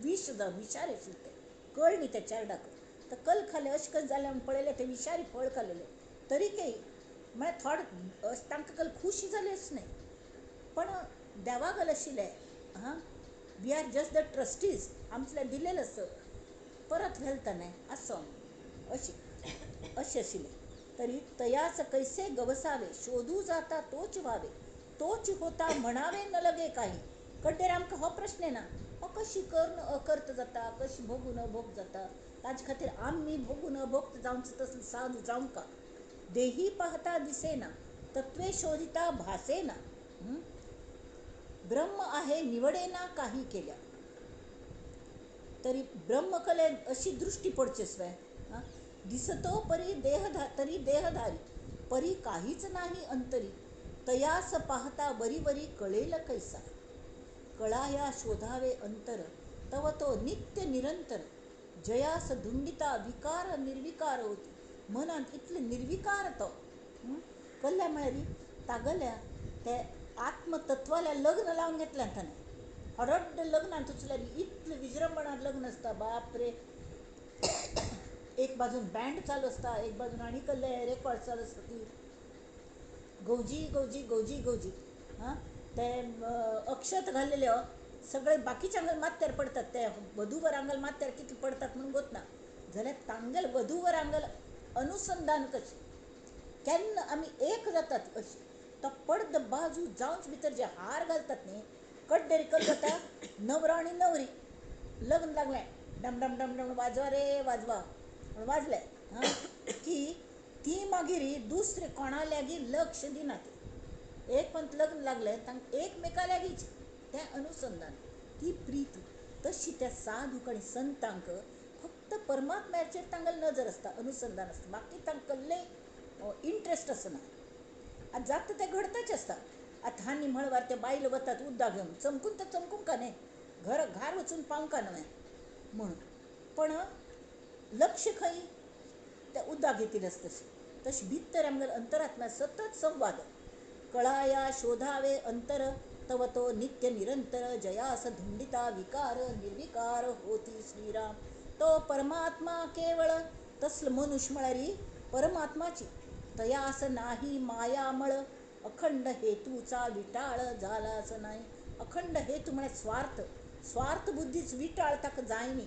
विश जावन विशारी आशिल्लें तें कळ न्ही त्या चेरडाक. तर कल खालें अशें कशें जालें म्हूण पळयलें तें विशारी फळ खालेलें तरी काही म्हळ्यार थोडे तांकां कल खुशी जाली अशें न्हय, पण देवा गल आशिल्लें. हां, we are just the trustees, आमचें दिलेलें आसा परत व्हेलता न्हय आसो अशें अशें आशिल्लें. तरी तयास कैसे गवसावे शोधू जाता तोच व्हावे तोच होता म्हणावे न लगे काही. कड्डेर आमकां हो प्रश्न येना, हो कशी करून अकर्त जाता, कशी भोगून अभोग जाता, ताजे खातीर आमी भोगून अभोक्त जावचो तसलो साधू जावंका. देही पाहता दिसेना तत्वे शोधिता भासेना ब्रह्म आहे निवडेना काही केल्या. तरी ब्रह्मकले अशी दृष्टी पडची स्वय दिसतो परी देहधा तरी देहधारी परी काहीच नाही अंतरी तयास पाहता वरी वरी कळेल कैसा. कळाया शोधावे अंतर तव तो नित्य निरंतर जयास धुंडिता विकार निर्विकार होती. मनांत इतले निर्विकार तो कल्ल्या म्हळ्यार तागल्या ते आत्मतत्वाला लग्न लावन घेतल्यान ताणें. हरड्ड लग्नांत उचल्यार इतलें विजृंभणांत लग्न आसता, बाप रे. एक बाजून बँड चालू आसता, एक बाजून आनी कसले रेकॉर्ड चालू आसता ती गौजी गौजी गौजी गौजी. हां, ते अक्षत घाल्लेले सगळे बाकीच्या आंगल माथ्यार पडतात, ते वधूवर आंगल माथ्यार कितले पडतात म्हणून गोत ना जाल्यार तांगेल वधूवर आंगल अनुसंधान कशें केन्ना आमी एक जातात अशें. तो पडद बाजू जावच भितर जे हार घालतात न्ही कड्डेर कल जाता नवरो आनी नवरी लग्न लागलें डम डम डम डम वाजवा रे वाजवा म्हण वाजलें हां की ती मागीर दुसरे कोणा लागीं लक्ष दिनात. एक पण लग्न लागलें तांकां एकमेका लागींच तें अनुसंधान ती प्रीती. तशी त्या साधूक आनी संतांक फक्त परमात्म्याचेर तांगेली नजर आसता, अनुसंधान आसता, बाकी तांकां कसलें इंट्रस्ट आसना. आतां जाता तें घडताच आसता. आतां हांणी म्हळ्यार ते बायल वतात उदक घेवन चमकून तर चमकूंक न्हय घर घार वचून पावंका न्हय म्हणून, पण लक्ष खंय त्या उदक घेतिल्लें आसता तशें. तशें भितर आमगेल्या अंतरात्म्या सतत संवाद. कळाया शोधावे अंतर तव तो नित्य निरंतर जयास धुंडिता विकार निर्विकार होती श्रीराम. तो परमात्मा केवळ तसलो मनुष्य म्हळ्यार परमात्माची तयास नाही मायामळ अखंड हेतूचा विटाळ जालाच नाही. अखंड हेतू म्हळ्यार स्वार्थ, स्वार्थ बुद्धीच विटाळ ताका जाय न्ही.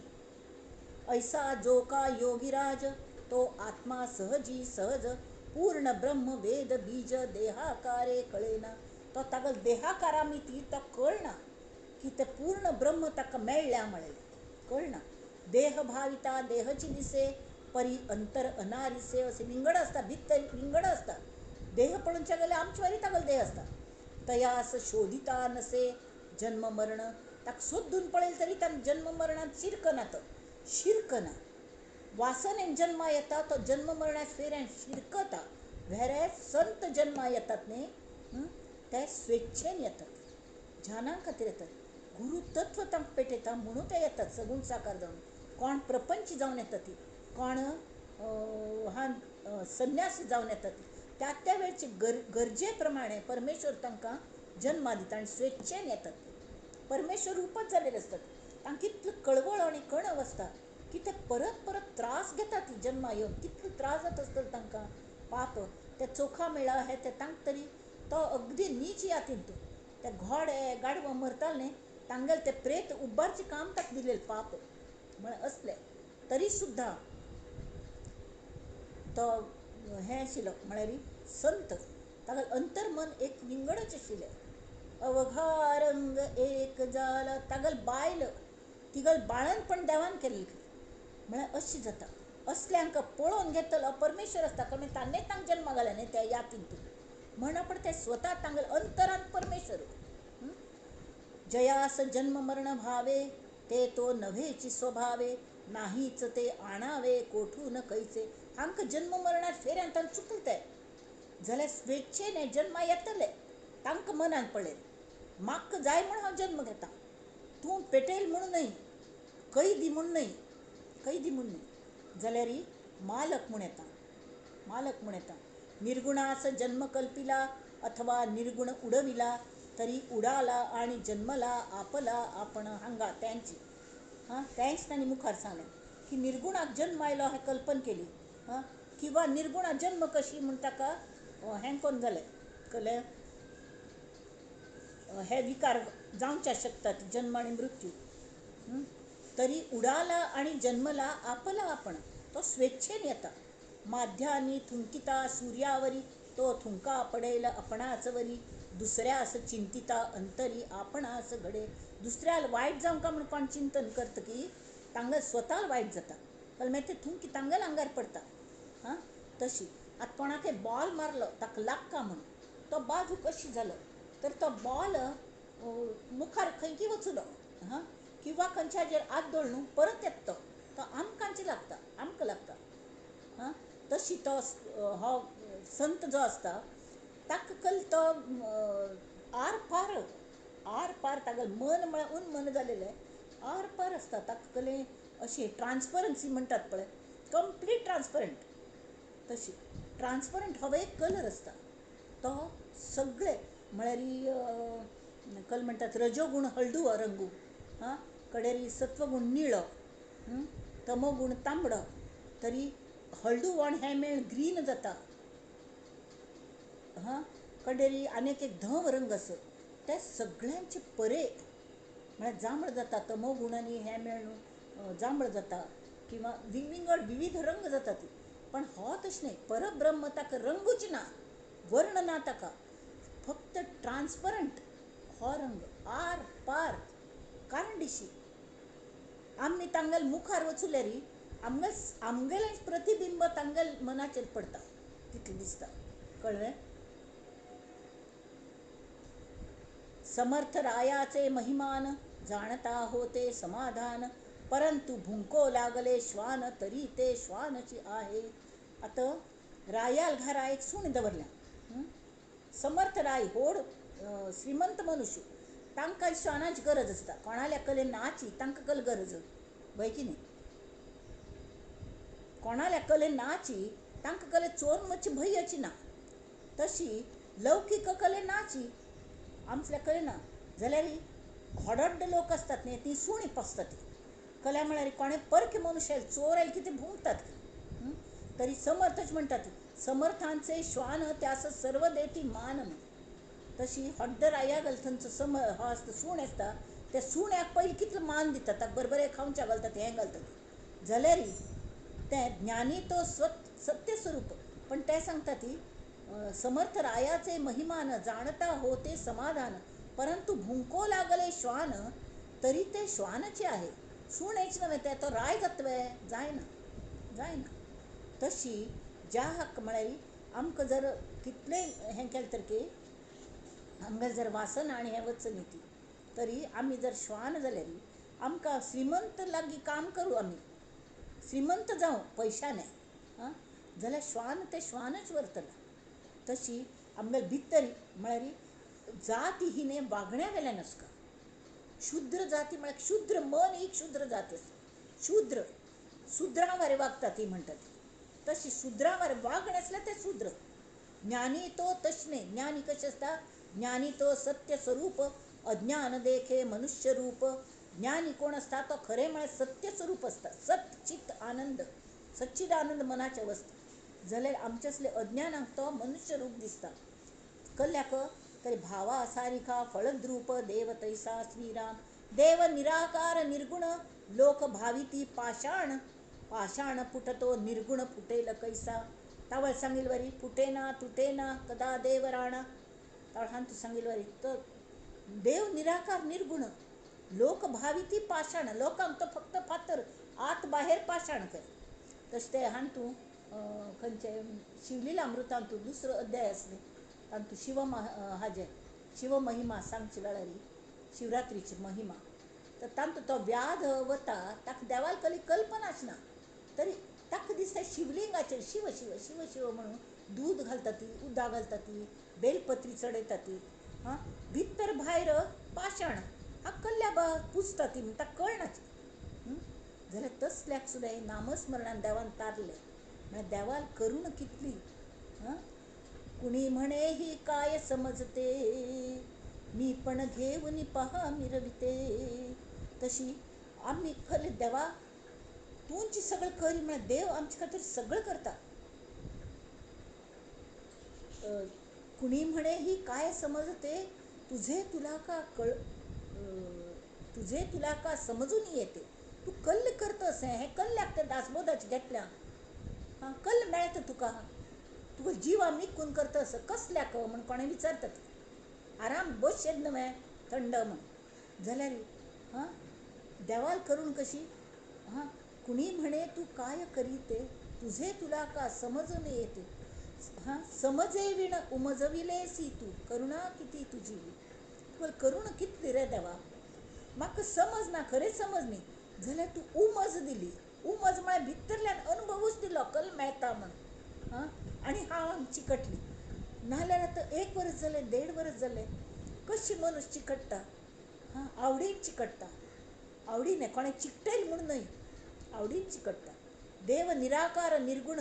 ऐसा जो का योगीराज तो आत्मा सहजी सहज पूर्ण ब्रह्म वेद बीज देहाकारे कळेना. तो ताका देहाकारा मिती तो कळना की ते पूर्ण ब्रह्म ताका मेळ्ळ्या म्हळ्ळें कळना. देह भाविता देहची दिसे परी अंतर अनारिसे असे विंगड आसता, भितर विंगड आसता. देह पळोवच्या गेल्यार आमचे वरी तागेलो देह आसता. तयास शोधिता नसे जन्म मरण, ताका सोदून पळयलें तरी ताका जन्म मरणांत शिरकना, तो शिरकना. वासनेन जन्मा येता तो जन्म मरणात फेऱ्यान शिरकता. वेरे संत जन्मा येतात न्ही ते स्वेच्छेन येतात, ध्याना खातीर येतात, गुरू तत्व तांकां पेटयता म्हणून ते येतात सगूण साकार जावन. कोण प्रपंच जावन येतात ती, कोण संन्यासी जावन येतात ती, त्या त्या वेळचे गरजे प्रमाणे परमेश्वर तांकां जन्मा दिता आनी स्वेच्छेन येतात. परमेश्वर रूपच जाल्लेले आसतात. तांकां कितलो कळवळ आनी कणव आसता की ते परत परत त्रास घेतात जन्मा येवन, कितलो त्रास जाता आसतलो तांकां. पाप ते चोखा मेळा हे ते तांकां तरी तो अगदी नीच यातीन तूं ते घोडे गाडवां मरताले न्ही तांगेले ते प्रेत उबारचें काम ताका दिलेलें पाप म्हळ्यार असलें. तरी सुद्दां तो हें आशिल्लो म्हळ्यार संत, तागेलें अंतर्मन एक विंगडच आशिल्लें. अवघा रंग एक जाला, तागेले बायल तिगेलें बाळंतपण देवान केल्लें म्हळ्यार अशें जाता. असल्यांक पळोवन घेतलो परमेश्वर आसता, कारण ताणें तांकां जन्मा घालें न्ही त्या यातीन तूं, म्हण पण ते स्वता तांगेले अंतरांत परमेश्वर. जयास जन्म मरण भावे ते तो नव्हेची स्वभावे, नाहीच ते आणावे कोठून खंयचे. हांकां जन्म मरणात फेऱ्यान तांकां चुकले ते जाल्यार स्वेच्छेने जन्मा येतले. तांकां मनान पळयलें म्हाका जाय म्हूण हांव जन्म घेता, तूं पेटयल म्हूण न्हय, कैदी म्हूण न्हय, कैदी म्हूण न्हय, जाल्यार मालक म्हूण येता, मालक म्हूण येता. निर्गुणास जन्म कल्पिला अथवा निर्गुण उडविला, तरी उडाला आणि जन्मला आपला आपण हांगा. त्यांची हां तेंच तांणी मुखार सांगलें की निर्गुणाक जन्म आयलो हें कल्पन केली हां, किंवा निर्गुणा जन्म कशी म्हूण ताका हें कोण जालें कळ्ळें. हे विकार जावच्या शकतात जन्म आनी मृत्यू. तरी उडाला आणि जन्मला आपला आपण, तो स्वेच्छेन येता. माध्यानी थुंकिता सूर्यावरी, तो थुंका पडेल आपणाचवरी, दुसऱ्यास चिंतिता अंतरी आपणास घडे. दुसऱ्याला वायट जावंक म्हूण कोण चिंतन करता की तांगेल स्वताक वायट जाता, कारण मागीर ते थुंकी तांगेल आंगार पडटा. हां तशी आतां कोणाकय बॉल मारलो ताका लागका म्हूण तो बाजू कशी जालो तर तो बॉल मुखार खंयकी वचुलो हां, किंवा खंयच्याचेर आत दवरलो न्हू परत येता तो, तो आमकांच लागता, आमकां लागता. हां तशी तो हो संत जो आसता ताका कल तो आर पार, आर पार तागेलें मन म्हळ्यार उन्मन जालेलें आर पार आसता. ताका कलें अशी ट्रान्सपरन्सी म्हणटात पळय, कंप्लीट ट्रान्सपरंट, तशी ट्रान्सपरंट हो एक कलर आसता तो सगळे म्हळ्यार कल म्हणटात रजोगूण हळदुवो रंगू, हां कडेरी सत्वगूण निळो, तमोगूण तांबडो, तरी हळदुवो आनी हें मेळ ग्रीन जाता. हां कडेरी आनीक एक धव रंग आसो ते सगळ्यांचे परे म्हळ्यार जांबळ जाता. तमोगूण आनी हें मेळ जांबळ जाता किंवा विंगड विविध रंग जाता ती. पण हो तशें न्हय, परब्रह्म ताका रंगूच ना, वर्ण ना ताका, फक्त ट्रान्सपरंट हो रंग आर पार. कारण दिशी आमी तांगेले मुखार वचुल्यार आमगेल आमगेलें प्रतिबिंब तांगेल मनाचेर पडटा तितलें दिसता. कळ्ळें? समर्थ रायाचे महिमान जाणता होते समाधान, परंतु भुंको लागले श्वान तरी ते श्वानची आहे. आतां रायाल घरा एक सूण दवरल्या. समर्थ राय होड श्रीमंत मनुष्य, तांकां श्वानाची गरज आसता. कोणाल्या कले नाची तांकां कल गरज वय की न्ही, कोणाल्या कले नाची तांकां कले चोरून वचची भंयची ना, तशी लौकीक कले नाची आमच्या कले ना. जाल्यार होडड्ड लोक आसतात न्ही ती सुणी पोसतात. कल्या म्हळ्यार कोणें परके मनुष्य आयले चोर आयले की ते भुंकतात. तरी समर्थच म्हणटात समर्थांचे श्वान त्यास सर्व देती मान. तशी हड्ड राया घाल थंयचो सम हो आसता सूण आसता त्या सुण्याक पयलीं कितलो मान दितात, ताका बरोबर खावच्या घालतात, हें घालतात. जाल्यार तें ज्ञानी तो सत्य स्वरूप. पण ते सांगता ती समर्थ रायाचे महिमान जाणता होते समाधान, परंतु भुंको लागले श्वान तरी ते श्वानचे आहे. सुणेच नव्हे ते, तो राय जातवे जायना, जायना. तशी ज्या हक्क म्हळ्यार आमकां जर कितलें हें केलें तर की आमगेर जर वासना आनी हें वचना ती तरी आमी जर श्वान जाल्यार आमकां श्रीमंत लागीं काम करूं, आमी श्रीमंत जावं पयशांनी आं जाल्यार श्वान तें श्वानच उरतलें. तशी आमगेले भितर म्हळ्यार जाती ही न्ही वागण्या वेल्यान आसता. शुद्र जाती म्हळ्यार क्षुद्र मन ही क्षुद्र जाती आसता. शुद्र सुद्रां वारे वागता ती म्हणटा ती, तशी सुद्रां वारे वागणें आसल्यार तें शूद्र. ज्ञानी तो तशें न्ही. ज्ञानी कशें आसता? ज्ञानी तो सत्य स्वरूप अज्ञान देखे मनुष्य रूप. ज्ञानी कोण आसता तो खरें म्हळ्यार सत्य स्वरूप आसता. सत चित आनंद, सच्चिद आनंद मनाचे अवस्था. जाल्यार आमचे असले अज्ञानाक तो मनुष्य रूप दिसता. कल्ल्याक तरी भावा सारिखा फळद्रूप देव तैसा श्रीराम. देव निराकार निर्गुण लोक भाविती पाषाण, पाषाण फुटतो निर्गुण फुटेल कैसा. तावळ सांगील वरी फुटेना तुटेना कदा देव राणा. तावळ हांतू सांगील वरी तर देव निराकार निर्गुण लोक भाविती पाषाण, लोकांक तो फक्त फातर, आत बाहेर पाषाण कर. तशें ते हांतू खंयचे शिवलीला अमृतांतू दुसरो अध्याय आसले तांतू शिव हाजे शिवमहिमा सांगचे वेळार शिवरात्रीची महिमा, तर तांतू तो व्याध वता ताका देवाल कली कल्पना आसना तरी ताका दिसता शिवलिंगाचेर शिव शिव शिव शिव म्हणून दूद घालता ती, उदक घालता ती, बेलपत्री चडयता ती, हां भितर भायर पाषाण हा कल्ल्या बा पुजता ती म्हण ताका कळनाची. जाल्यार तसल्याक सुद्दां हें नामस्मरणान देवान तारलें. म्हळ्यार देवाल करुणा कितली. हां कुणी म्हणे ही काय समजते, मी पण घेऊन पहा मिरविते. तशी आमी खरें देवा तूंच सगळें कर म्हळ्यार देव आमचे खातीर सगळें करता. कुणी म्हणे ही काय समजते, तुझे तुला का कळ तुझे तुला का समजून येते. तूं कल्ल करता असें हें कल्ल्याक तें दासबोधाचें घेतल्या हां कल्ल मेळटा तुका, तुका जिवा मिकून करता असो कसल्याक म्हण कोणें विचारतात. आराम बसशेत न्हय थंड म्हण जाल्यार हां देवाल करून कशी. हां कुणी म्हणे तू काय करीते, तुझे तुला का समजून येते. हां समजे विण उमजविलेसी तू, करुणा किती तुझी. तुका करुणा कितली रे देवा, म्हाका समज ना, खरेंच समज न्ही जाल्यार तूं उमज दिली. उमज म्हळ्यार भितरल्यान अनुभवूच दिलो कल मेळटा म्हण. हां आनी हांव चिकटली नाजाल्यार आतां एक वरस जालें, देड वरस जालें, कशी मनीस चिकट्टा. हां आवडीन चिकट्टा, आवडीन कोणें चिकटयल म्हूण न्हय, आवडीन चिकट्टा. देव निराकार निर्गुण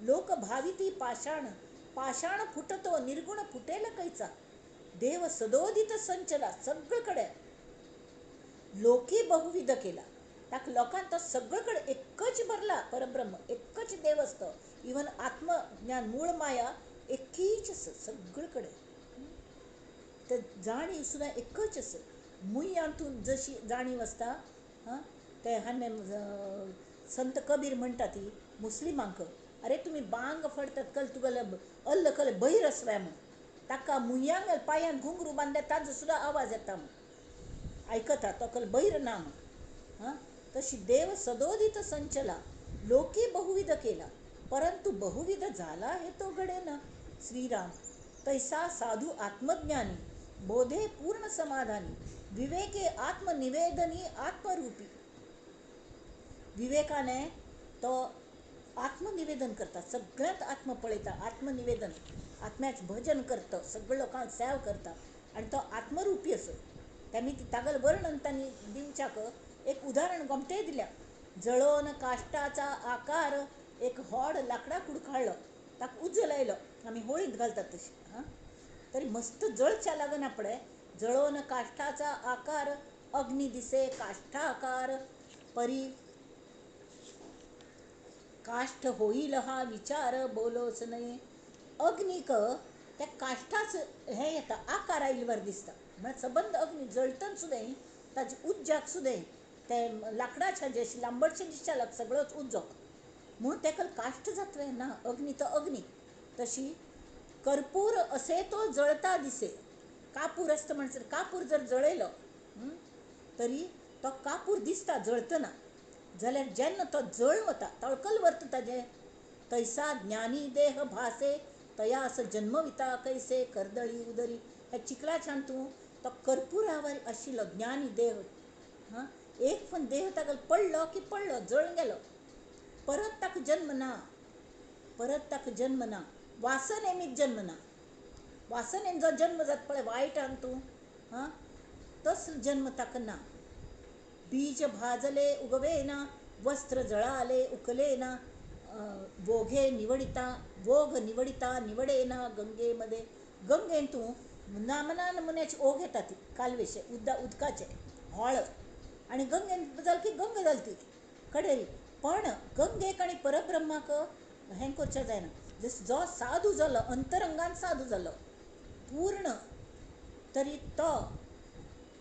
लोक भाविती पाषाण, पाषाण फुटतो निर्गुण फुटेल कैचा. देव सदोदित संचला सगळे कडेन लोकी बहुविध केला. ताका लोकांक तो सगळे कडेन एकच भरला परब्रह्म, एकच देव आसता. इवन आत्मज्ञान मूळ माया एकीच आसा सगळे कडेन. तर जाणीव सुद्दां एकच आसा. मुयांतून जशी जाणीव आसता हां ते हांवें संत कबीर म्हणटा ती मुस्लिमांक, अरे तुमी बांग फडतात कल तुगेले अल्ल कल बहीर आसव्या म्हूण. ताका मुयांक पांयांत घुंगरू बांदल्या ताजो सुद्दां आवाज येता म्हूण आयकता तो कल बहीर ना म्हूण. हां तशी देव सदोदित संचला लोकी बहुविध केला, परंतु बहुविध झाला हे तो घडेना श्रीराम. तैसा साधू आत्मज्ञानी बोधे पूर्ण समाधानी विवेके आत्मनिवेदनी आत्मरूपी. विवेकाने तो आत्मनिवेदन करता, सगळ्यांत आत्म पळयता, आत्मनिवेदन आत्म्याच भजन करता, सगळे लोकांक सेव करता आनी तो आत्मरूपी असो. त्यांनी तागेलें वर्णन तांणी दिवच्याक एक उदाहरण गोमटें दिल्या. जळोवन काश्टाचा आकार एक व्हड लांकडा कुडकाळलो, ताका उजो लायलो, आमी होळींत घालतात तशी. हां तरी मस्त जळच्या लागना पळय. जळोवन काश्टाचा आकार अग्नी दिसे काश्टाकार, परी काश्ट होईल हा विचार बोलोच नये. अग्नीक त्या काश्टाच हें येता आकार आयिल्ले दिसता. म्हळ्यार सबंद अग्नी जळटन सुद्दां ताजे उज्जाक सुद्दां ते लांकडाच्या जे लांबटशें दिसता सगळोच उजो म्हणून ताका काश्ट जातलें ना, अग्नी तो अग्नी. तशी कर्पूर असे तो जळता दिसे. कापूर आसता म्हणसर कापूर जर जळयलो तरी तो कापूर दिसता जळतना, जाल्यार जेन्ना तो जळ वता तळकल व्हरता ताजें, तैसा ज्ञानी देह भासे तयास जन्मविता कैसे कर्दळी उदरी. ह्या चिखलाच्यान तूं तो कर्पुरावर आशिल्लो ज्ञानी देह, हां, एक पण देह ताका पडलो की पडलो, जळून गेलो, परत ताका जन्म ना, परत ताका जन्म ना. वासनेमीत जन्म ना. वासनेन जो जन्म जाता पळय वायटान तूं, हां, तसलो जन्म ताका ना. बीज भाजले उगवे ना, वस्त्र जळाले उकले ना, वोघे निवडिता वोघ निवडिता निवडे ना गंगेमध्ये. गंगेन तूं नामना नमुन्याची ओघ येता ती कालवेशे उदकाचे होळ, आनी गंगेन जाल की गंगा जाल ती कडेरी. पण गंगेक आनी परब्रह्माक हें करचें जायना. जो साधू जालो, अंतरंगान साधू जालो पूर्ण, तरी तो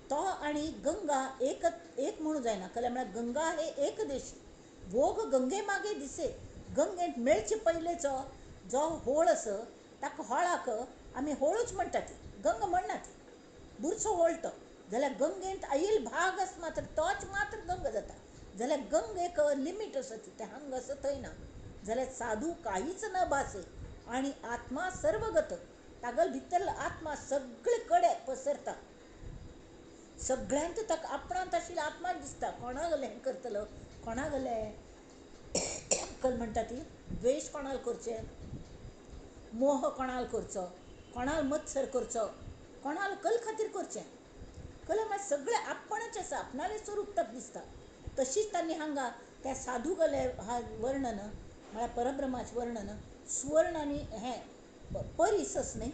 तो आनी गंगा एक एक म्हणूं जायना. कलें म्हळ्यार गंगा हे एकदेशी, वोग गंगे मागे दिसे. गंगेंत मेळचे पयलेचो जो होळ आसा ताका होळाक आमी होळूच म्हणटा, ती गंगा म्हणना, ती बुरसो होळ तो. जाल्यार गंगेंत आयल भाग आसा मात्र तोच मात्र गंगा जाता. जाल्यार गंगेक लिमीट आसा ती, तें हांगा आसा थंय ना. जाल्यार साधू कांयच न भासे आनी आत्मा सर्वगत, तागेलो भितरलो आत्मा सगळे कडेन पसरता, सगळ्यांत ताका आपणांत आशिल्लो आत्मा दिसता. कोणागले हें करतलो, कोणागले कल म्हणटा ती द्वेश कोणाल करचें, मोह कोणाल करचो, कोणाल मत्सर करचो, कोणाल कल खातीर करचें. कल म्हळ्यार सगळें आपणच आसा, आपणालें स्वरूप ताका दिसता. तशीच तांणी हांगा त्या साधू गले हा वर्णन म्हळ्यार परब्रह्माचें वर्णन सुवर्ण आनी हें परीस न्ही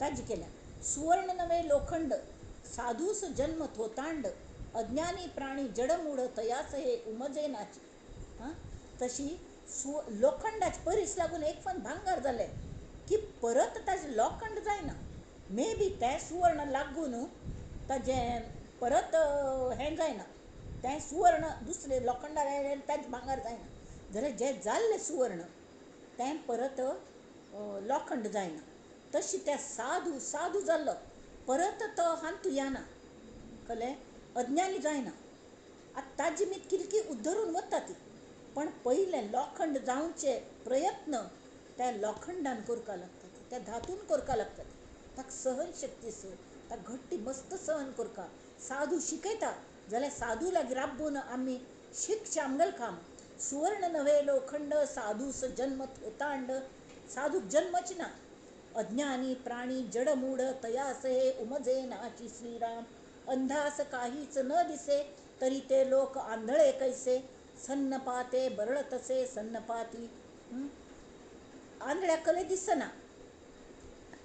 ताजें केल्या. सुवर्ण नवे लोखंड साधूस जन्म थोतांड अज्ञानी प्राणी जडमूड तयास हे उमजेनाची. हां, तशी लोखंडाचे परीस लागून एक फावट भांगर जालें की परत ताजें लोखंड जायना. मे बी तें सुवर्ण लागून ताजें परत हें जायना, तें सुवर्ण दुसरें लोखंडार आयलें तें भांगर जायना. जाल्यार जें जाल्लें सुवर्ण तें परत लोखंड जायना. तशी त्या साधू साधू जाल्लो परत तो हांतू येना, कळ्ळें, अज्ञानी जायना. आतां ताजी मीत किरकी उद्धरून वता ती, पण पयलें लोखंड जावचे प्रयत्न त्या लोखंडान करपाक लागता, त्या धातून करपाक लागता. ताका सहन शक्ती आसा, ताका घट्टी मस्त सहन करता. साधू शिकयता जाल्यार साधू लागीं राबून आमी शिकचें आमगेलें काम. सुवर्ण नव्हे लोखंड साधूस जन्म थोतांड, साधूक जन्मच ना. अज्ञानी प्राणी जडमूढ तयास हे उमजे नाची श्रीराम. अंधास काहीच न दिसे तरी ते लोक आंधळे कैसे, सन्नपाते बरळतसे सन्नपाती. आंधळ्या कले दिसना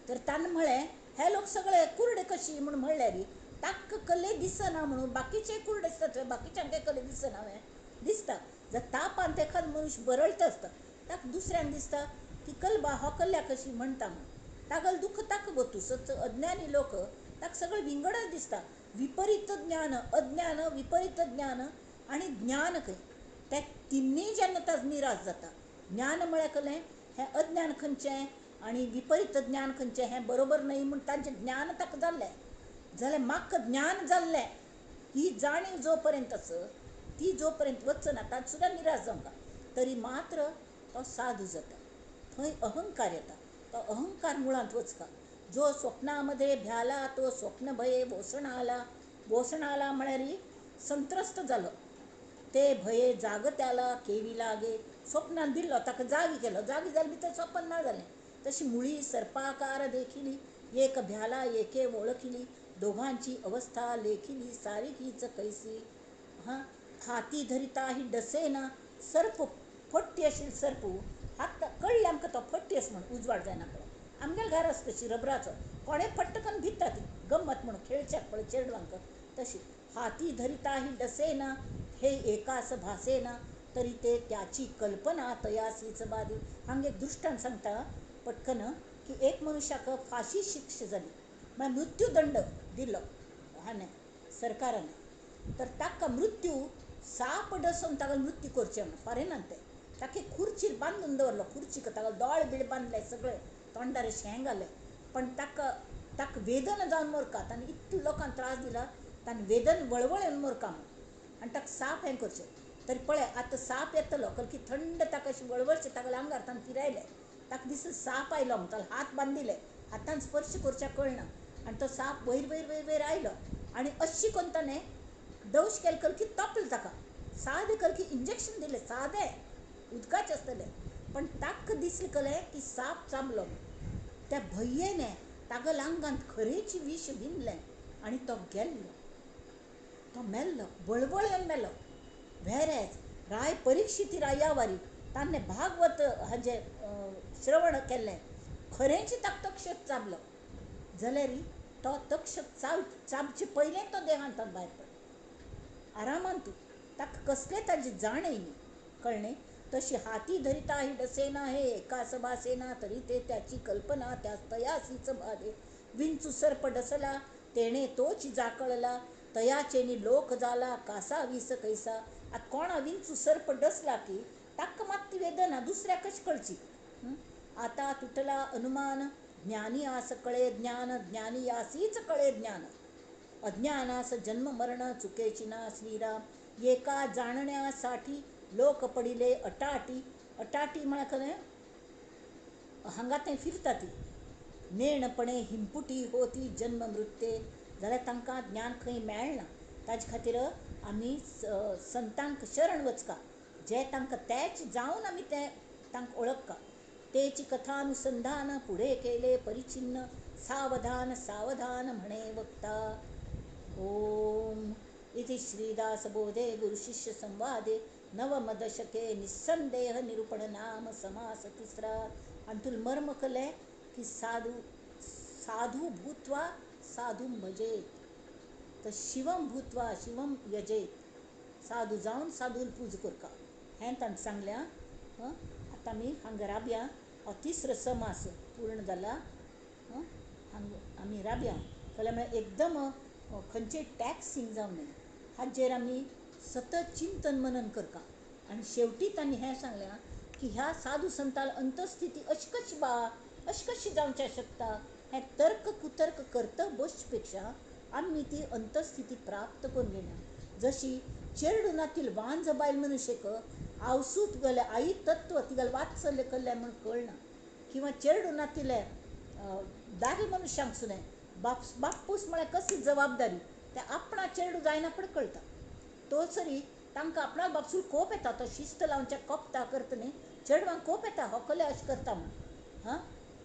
तर ताणें म्हळें हे लोक सगळे कुर्डे कशी म्हूण म्हणल्यार ताका कले दिसना म्हणून बाकीचे कुर्डे आसतात, बाकीच्यांक कले दिसना हें दिसता. जर तापान एखादो मनीस बरळता आसता ताका दुसऱ्यांक दिसता की कलबा हो कल्या कशी म्हणटा म्हूण, तागेलें दुख्ख ताका गोतू. अज्ञानी लोक ताका सगळें विंगडच दिसता. विपरीत ज्ञान, अज्ञान, विपरीत ज्ञान आनी ज्ञान खंय ते तिन्नय जेन्ना ताजो निराश जाता. ज्ञान म्हळ्यार कलें हें अज्ञान खंयचें आनी विपरीत ज्ञान खंयचें हें बरोबर न्हय म्हूण तांचें ज्ञान ताका जाल्लें. जाल्यार म्हाका ज्ञान जाल्लें ही जाणीव जो पर्यंत आसा ती जो पर्यंत वचना ताका सुद्दां निराश जावंक तरी मात्र तो साधू जाता. थंय अहंकार येता, तो अहंकार मुळांत वचका. जो स्वप्नामध्ये भ्याला तो स्वप्न भये भोसणाला, भोसणाला म्हळ्यार संत्रस्त जालो. ते भये जागत्याला केवी लागे. स्वप्नान भिल्लो ताका जागी केलो, जागी जालें भितर स्वप्न ना जालें. तशी मुळी सर्पाकार देखिली, एक भ्याला एके वळखिली, दोघांची अवस्था लेखिली सारखीच कैसी. हां, हाती धरिता ही डसेना सर्प, फट्टी आशिल्लो सर्प हात कळ्ळें आमकां तो फट्टी आसा म्हूण, उजवाड जायना पळय. आमगेल्या घरा आसा तशी रबराचो, कोणें फट्ट करून भिता ती गम्मत म्हणून खेळच्याक पळय चेडवांक. तशी हाती धरिता ही डसेना हे एकास भासेना तरी ते त्याची कल्पना तयासीच बादी. हांगा एक दृश्टांत सांगता पटकन की एक मनशाक फाशी शिक्षा जाली, म्हळ्यार मृत्यूदंड दिलो हाणें सरकारान. तर ताका मृत्यू साप डसोवन ताका मृत्यू करचें म्हणून फॉरेनान ते ताका खुर्चीर बांदून दवरलो, खुर्चीक ताका दोळे बिळे बांदले सगळे, तोंडार शें घालें. पण ताका ताका वेदना जावन मोरका, ताणें इतलो लोकांक त्रास दिला, ताणें वेदन वळवळून मोरका म्हूण, आनी ताका साप हें करचें. तरी पळय आतां साप येतलो कलकी थंड ताका अशें वळवळशें तागेल्या आंगार ताणें फिरायलें, ताका दिसलें साप आयलो म्हूण, ताका हात बांदिले, हातान स्पर्श करच्याक कळना आनी तो साप वयर वयर वयर वयर आयलो आनी अशी करून ताणें दंश केले कलकी तोपलें ताका, सादें कलकी इंजेक्शन दिलें, सादें उदकाचें आसतलें, पण ताका दिसलें कलें की साप चाबलो. त्या भंयेने तागेल्या आंगांत खरेंच विश विनलें आनी तो गेल्लो, तो मेल्लो, वळवळ येवन मेलो. वेरेज राय परिक्षिती रायावारी ताणें भागवत हाजें श्रवण केल्लें, खरेंच ताका तक्षक चाबलो जाल्यार तो तक्षक चाबचे पयलें तो देहांत भायर पडलो आरामान, तूं ताका कसलें ताजी जाण येयली कळ्ळें. तशी हाती धरिता ही डसेना हे एका सभासेना तरी ते त्याची कल्पना त्या तयासीच बाधे, विंचू सर्प डसला तेणे तोच जाकळला तयाचेनी लोक जाला कासा विस कैसा. आतां कोणा विंचू सर्प डसला की ताका मात ती वेदना दुसऱ्या कशी कळची. आता तुटला अनुमान ज्ञानी आस कळे ज्ञान ज्ञानी यासीच कळे ज्ञान, अज्ञानास जन्म मरण चुकेची ना श्रीराम, एका जाणण्यासाठी लोक पडिले अटाटी. अटाटी म्हळ्यार खरें हांगा थंय फिरता ती नेणपणे हिमपुटी होती जन्म मृत्ये, जाल्यार तांकां ज्ञान खंय मेळना. ताजे खातीर आमी संतांक शरण वचका, जे तांकां तेच जावन आमी ते तांकां वळखका. तेची कथानुसंधान पुढे केले परिचिन्न सावधान सावधान म्हणे वक्ता. ओम इति श्रीदासबोधे गुरुशिष्य संवादे नवमदशके निस्संदेह निरूपण नाम समास तिसरा. आनी तुला मर्म कळ्ळें की साधू साधू भूत्वा साधूं भजेत, तर शिवम भूत्वा शिवम यजेत, साधू जावन साधूल पूज करका हें तांकां सांगलें. आतां आमी हांगा राबया, हो तिसरो समास पूर्ण जाला. हांगा आमी राबया कळ्ळें म्हळ्यार एकदम खंयचेय टॅक्सींग जावं न्हय, हाजेर आमी सतत चिंतन मनन करता. आनी शेवटी तांणी हें सांगलें की ह्या साधू संताल अंतस्थिती अशी कशी बा अशी कशी जावच्या शकता, हें तर्क कुतर्क करत बसचे पेक्षा आमी ती अंतस्थिती प्राप्त करून घेवया. जशी चेरडुनातील वांज बायल मनुष्यक आवसूत गेले आई तत्व तिगेलें वात्सल्य कल्लें म्हूण कळना, किंवा चेरडुनातिले दादले मनुष्यांक सुद्दां बापूस म्हळ्यार कसली जबाबदारी ते आपणा चेरडू जायना पण कळटा. तो सरी तांकां आपणाक बापसूल कोप येता, तो शिस्त लावच्या कोपता करता न्ही, चेडवांक कोप येता हो कले अशें करता म्हूण, हां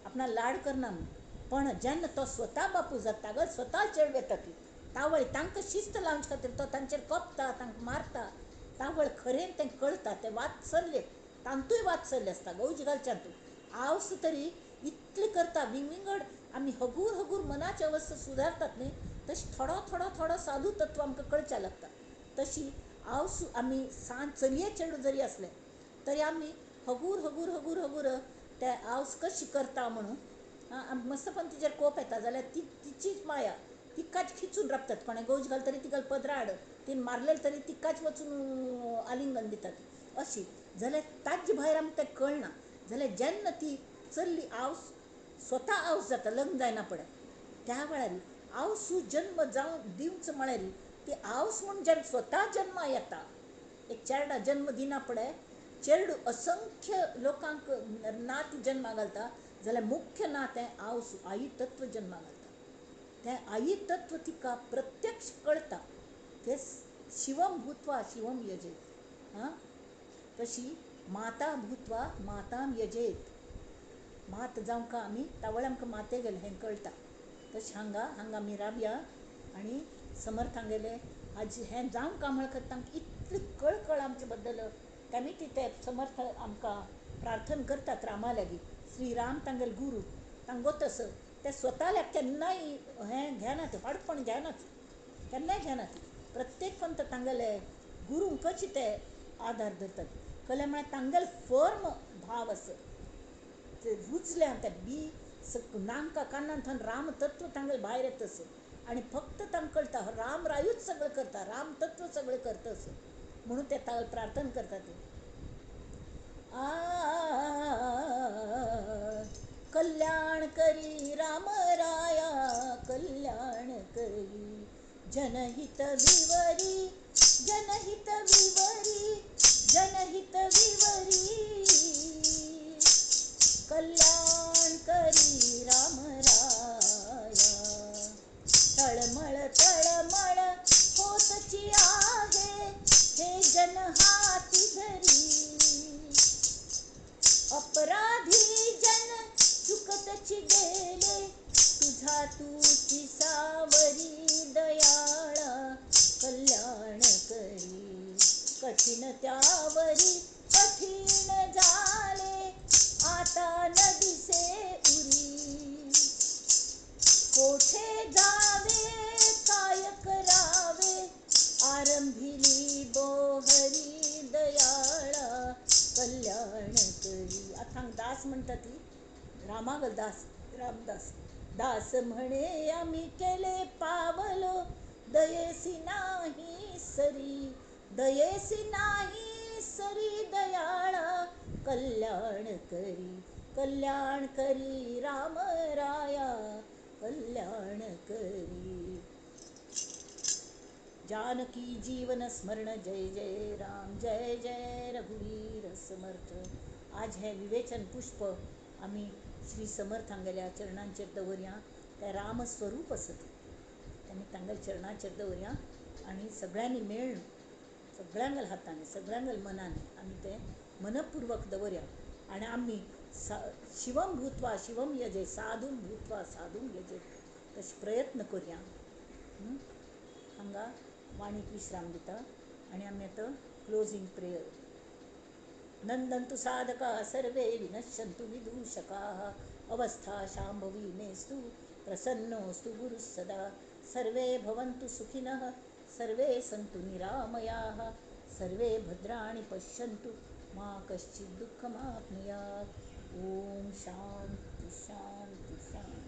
आपणाक लाड करना म्हूण. पण जेन्ना तो स्वता बापू जाता तागेलो स्वता चेडू येता ती तावळ तांकां शिस्त लावचे खातीर तो तांचेर कोपता, तांकां मारता. तावळ खरें तें कळटा, तें वात्सल्य तांतूय वात्सल्य आसता गौज घालच्या तूं आवस तरी इतलें करता विंगविंगड. आमी हगूर हगूर मनाची अवस्था सुदारतात न्ही, तशी थोडो थोडो थोडो साधू तत्व आमकां कळच्या लागता. तशी आवस आमी सान चलये चेडू जरी आसले तरी आमी हगूर हगूर हगूर हगूर ते आवस कशी करता म्हणून आमकां मस्तपण तिचेर कोप येता जाल्यार ती तिचीच माया तिकाच खिचून राबतात. कोणें गौज घाल तरी तिका पदरा हाड, तिणें मारलें तरी तिकाच वचून आलिंगन दितात अशी. जाल्यार ताजे भायर आमकां तें कळना. जाल्यार जेन्ना ती चल्ली आवस स्वता आवस जाता लग्न जायना पडे त्या वेळार आवसू जन्म जावन दिवचो म्हळ्यार ती आवस म्हूण जेन्ना स्वता जन्मा येता, एक चेरडा जन्म दिना पडे चेरडू असंख्य लोकांक नात जन्मा घालता, जाल्यार मुख्य ना तें आवस आई तत्व जन्मा घालता. तें आई तत्व तिका प्रत्यक्ष कळटा, तें शिवम भूत्वा शिवम यजेत. हां तशी माता भूत्वा माताम यजेत, मात जावंक आमी तावळ आमकां माते गेले हें कळटा. तशें हांगा हांगा आमी राबया आनी समर्थांगेले हाजे हें जावंक म्हळ्यार तांकां इतली कळकळ आमचे बद्दल, तांणी ती ते समर्थ आमकां प्रार्थना करतात रामा लागीं. श्रीराम तांगेले गुरू तांगो तसो ते स्वताल्या केन्नाय हें घेनात, व्हडपण घेनात, केन्नाय घेनात. प्रत्येक पंत तांगेले गुरूंक कशे ते आदार धरतात कळ्ळें म्हळ्यार तांगेले फर्म भाव आसा ते रुजल्या ते बी नांका कानांत राम तत्व तांगेले भायर येता तसो आनी फक्त तांकां कळटा राम रायूच सगळें करता, राम तत्व सगळें करता असो म्हणून ते तांकां प्रार्थना करतात. आ कल्याण करी राम राया कल्याण करी, जनहित विवरी जनहित विवरी जनहित विवरी कल्याण करी राम राया. तळमळ तळमळ होतची आहे हे जन हाती धरी. अपराधी जन चुकतची गेले तुझा तुची सावरी दयाळा कल्याण करी. कठीण त्यावरी कठीण झाले आता न दिसे उरी. कोठे जावे काय करावे आरंभिली बोहरी दयाळा कल्याण करी. आतां दास म्हणटा ती रामागल दास रामदास. दास म्हणे आम्ही केले पावलो दयेसी नाही सरी दयेसी नाही सरी दयाळा कल्याण करी कल्याण करी राम राया कल्याण करी. जानकी जीवन स्मरण जय जय राम जय जय रघुवीर समर्थ. आज हे विवेचन पुष्प आमी श्री समर्थांगेल्या चरणांचेर दवरया. तें रामस्वरूप आसत आमी तांगेल्या चरणाचेर दवरया आनी सगळ्यांनी मेळून सगळ्यांगेल्या हातांनी सगळ्यांगेल्या मनांनी आमी तें मनपूर्वक दवरया. आनी आमी शिवम भूत्वा शिवम यजे साधूं भूत्वा साधूं यजे तशें प्रयत्न करया. हांगा वाणीक विश्राम दिता आनी आमी आतां क्लोजींग प्रेयर. नंदन्तु साधकाः सर्वे विनश्यन्तु विदूषकाः अवस्था शाम्भवी मेस्तु प्रसन्नोऽस्तु गुरुः सदा. सर्वे भवन्तु सुखिनः सर्वे सन्तु निरामयाः सर्वे भद्राणि पश्यन्तु मा कश्चित् दुःखमाप्नुयात्. ॐ शान्ति शान्ति शान्ति.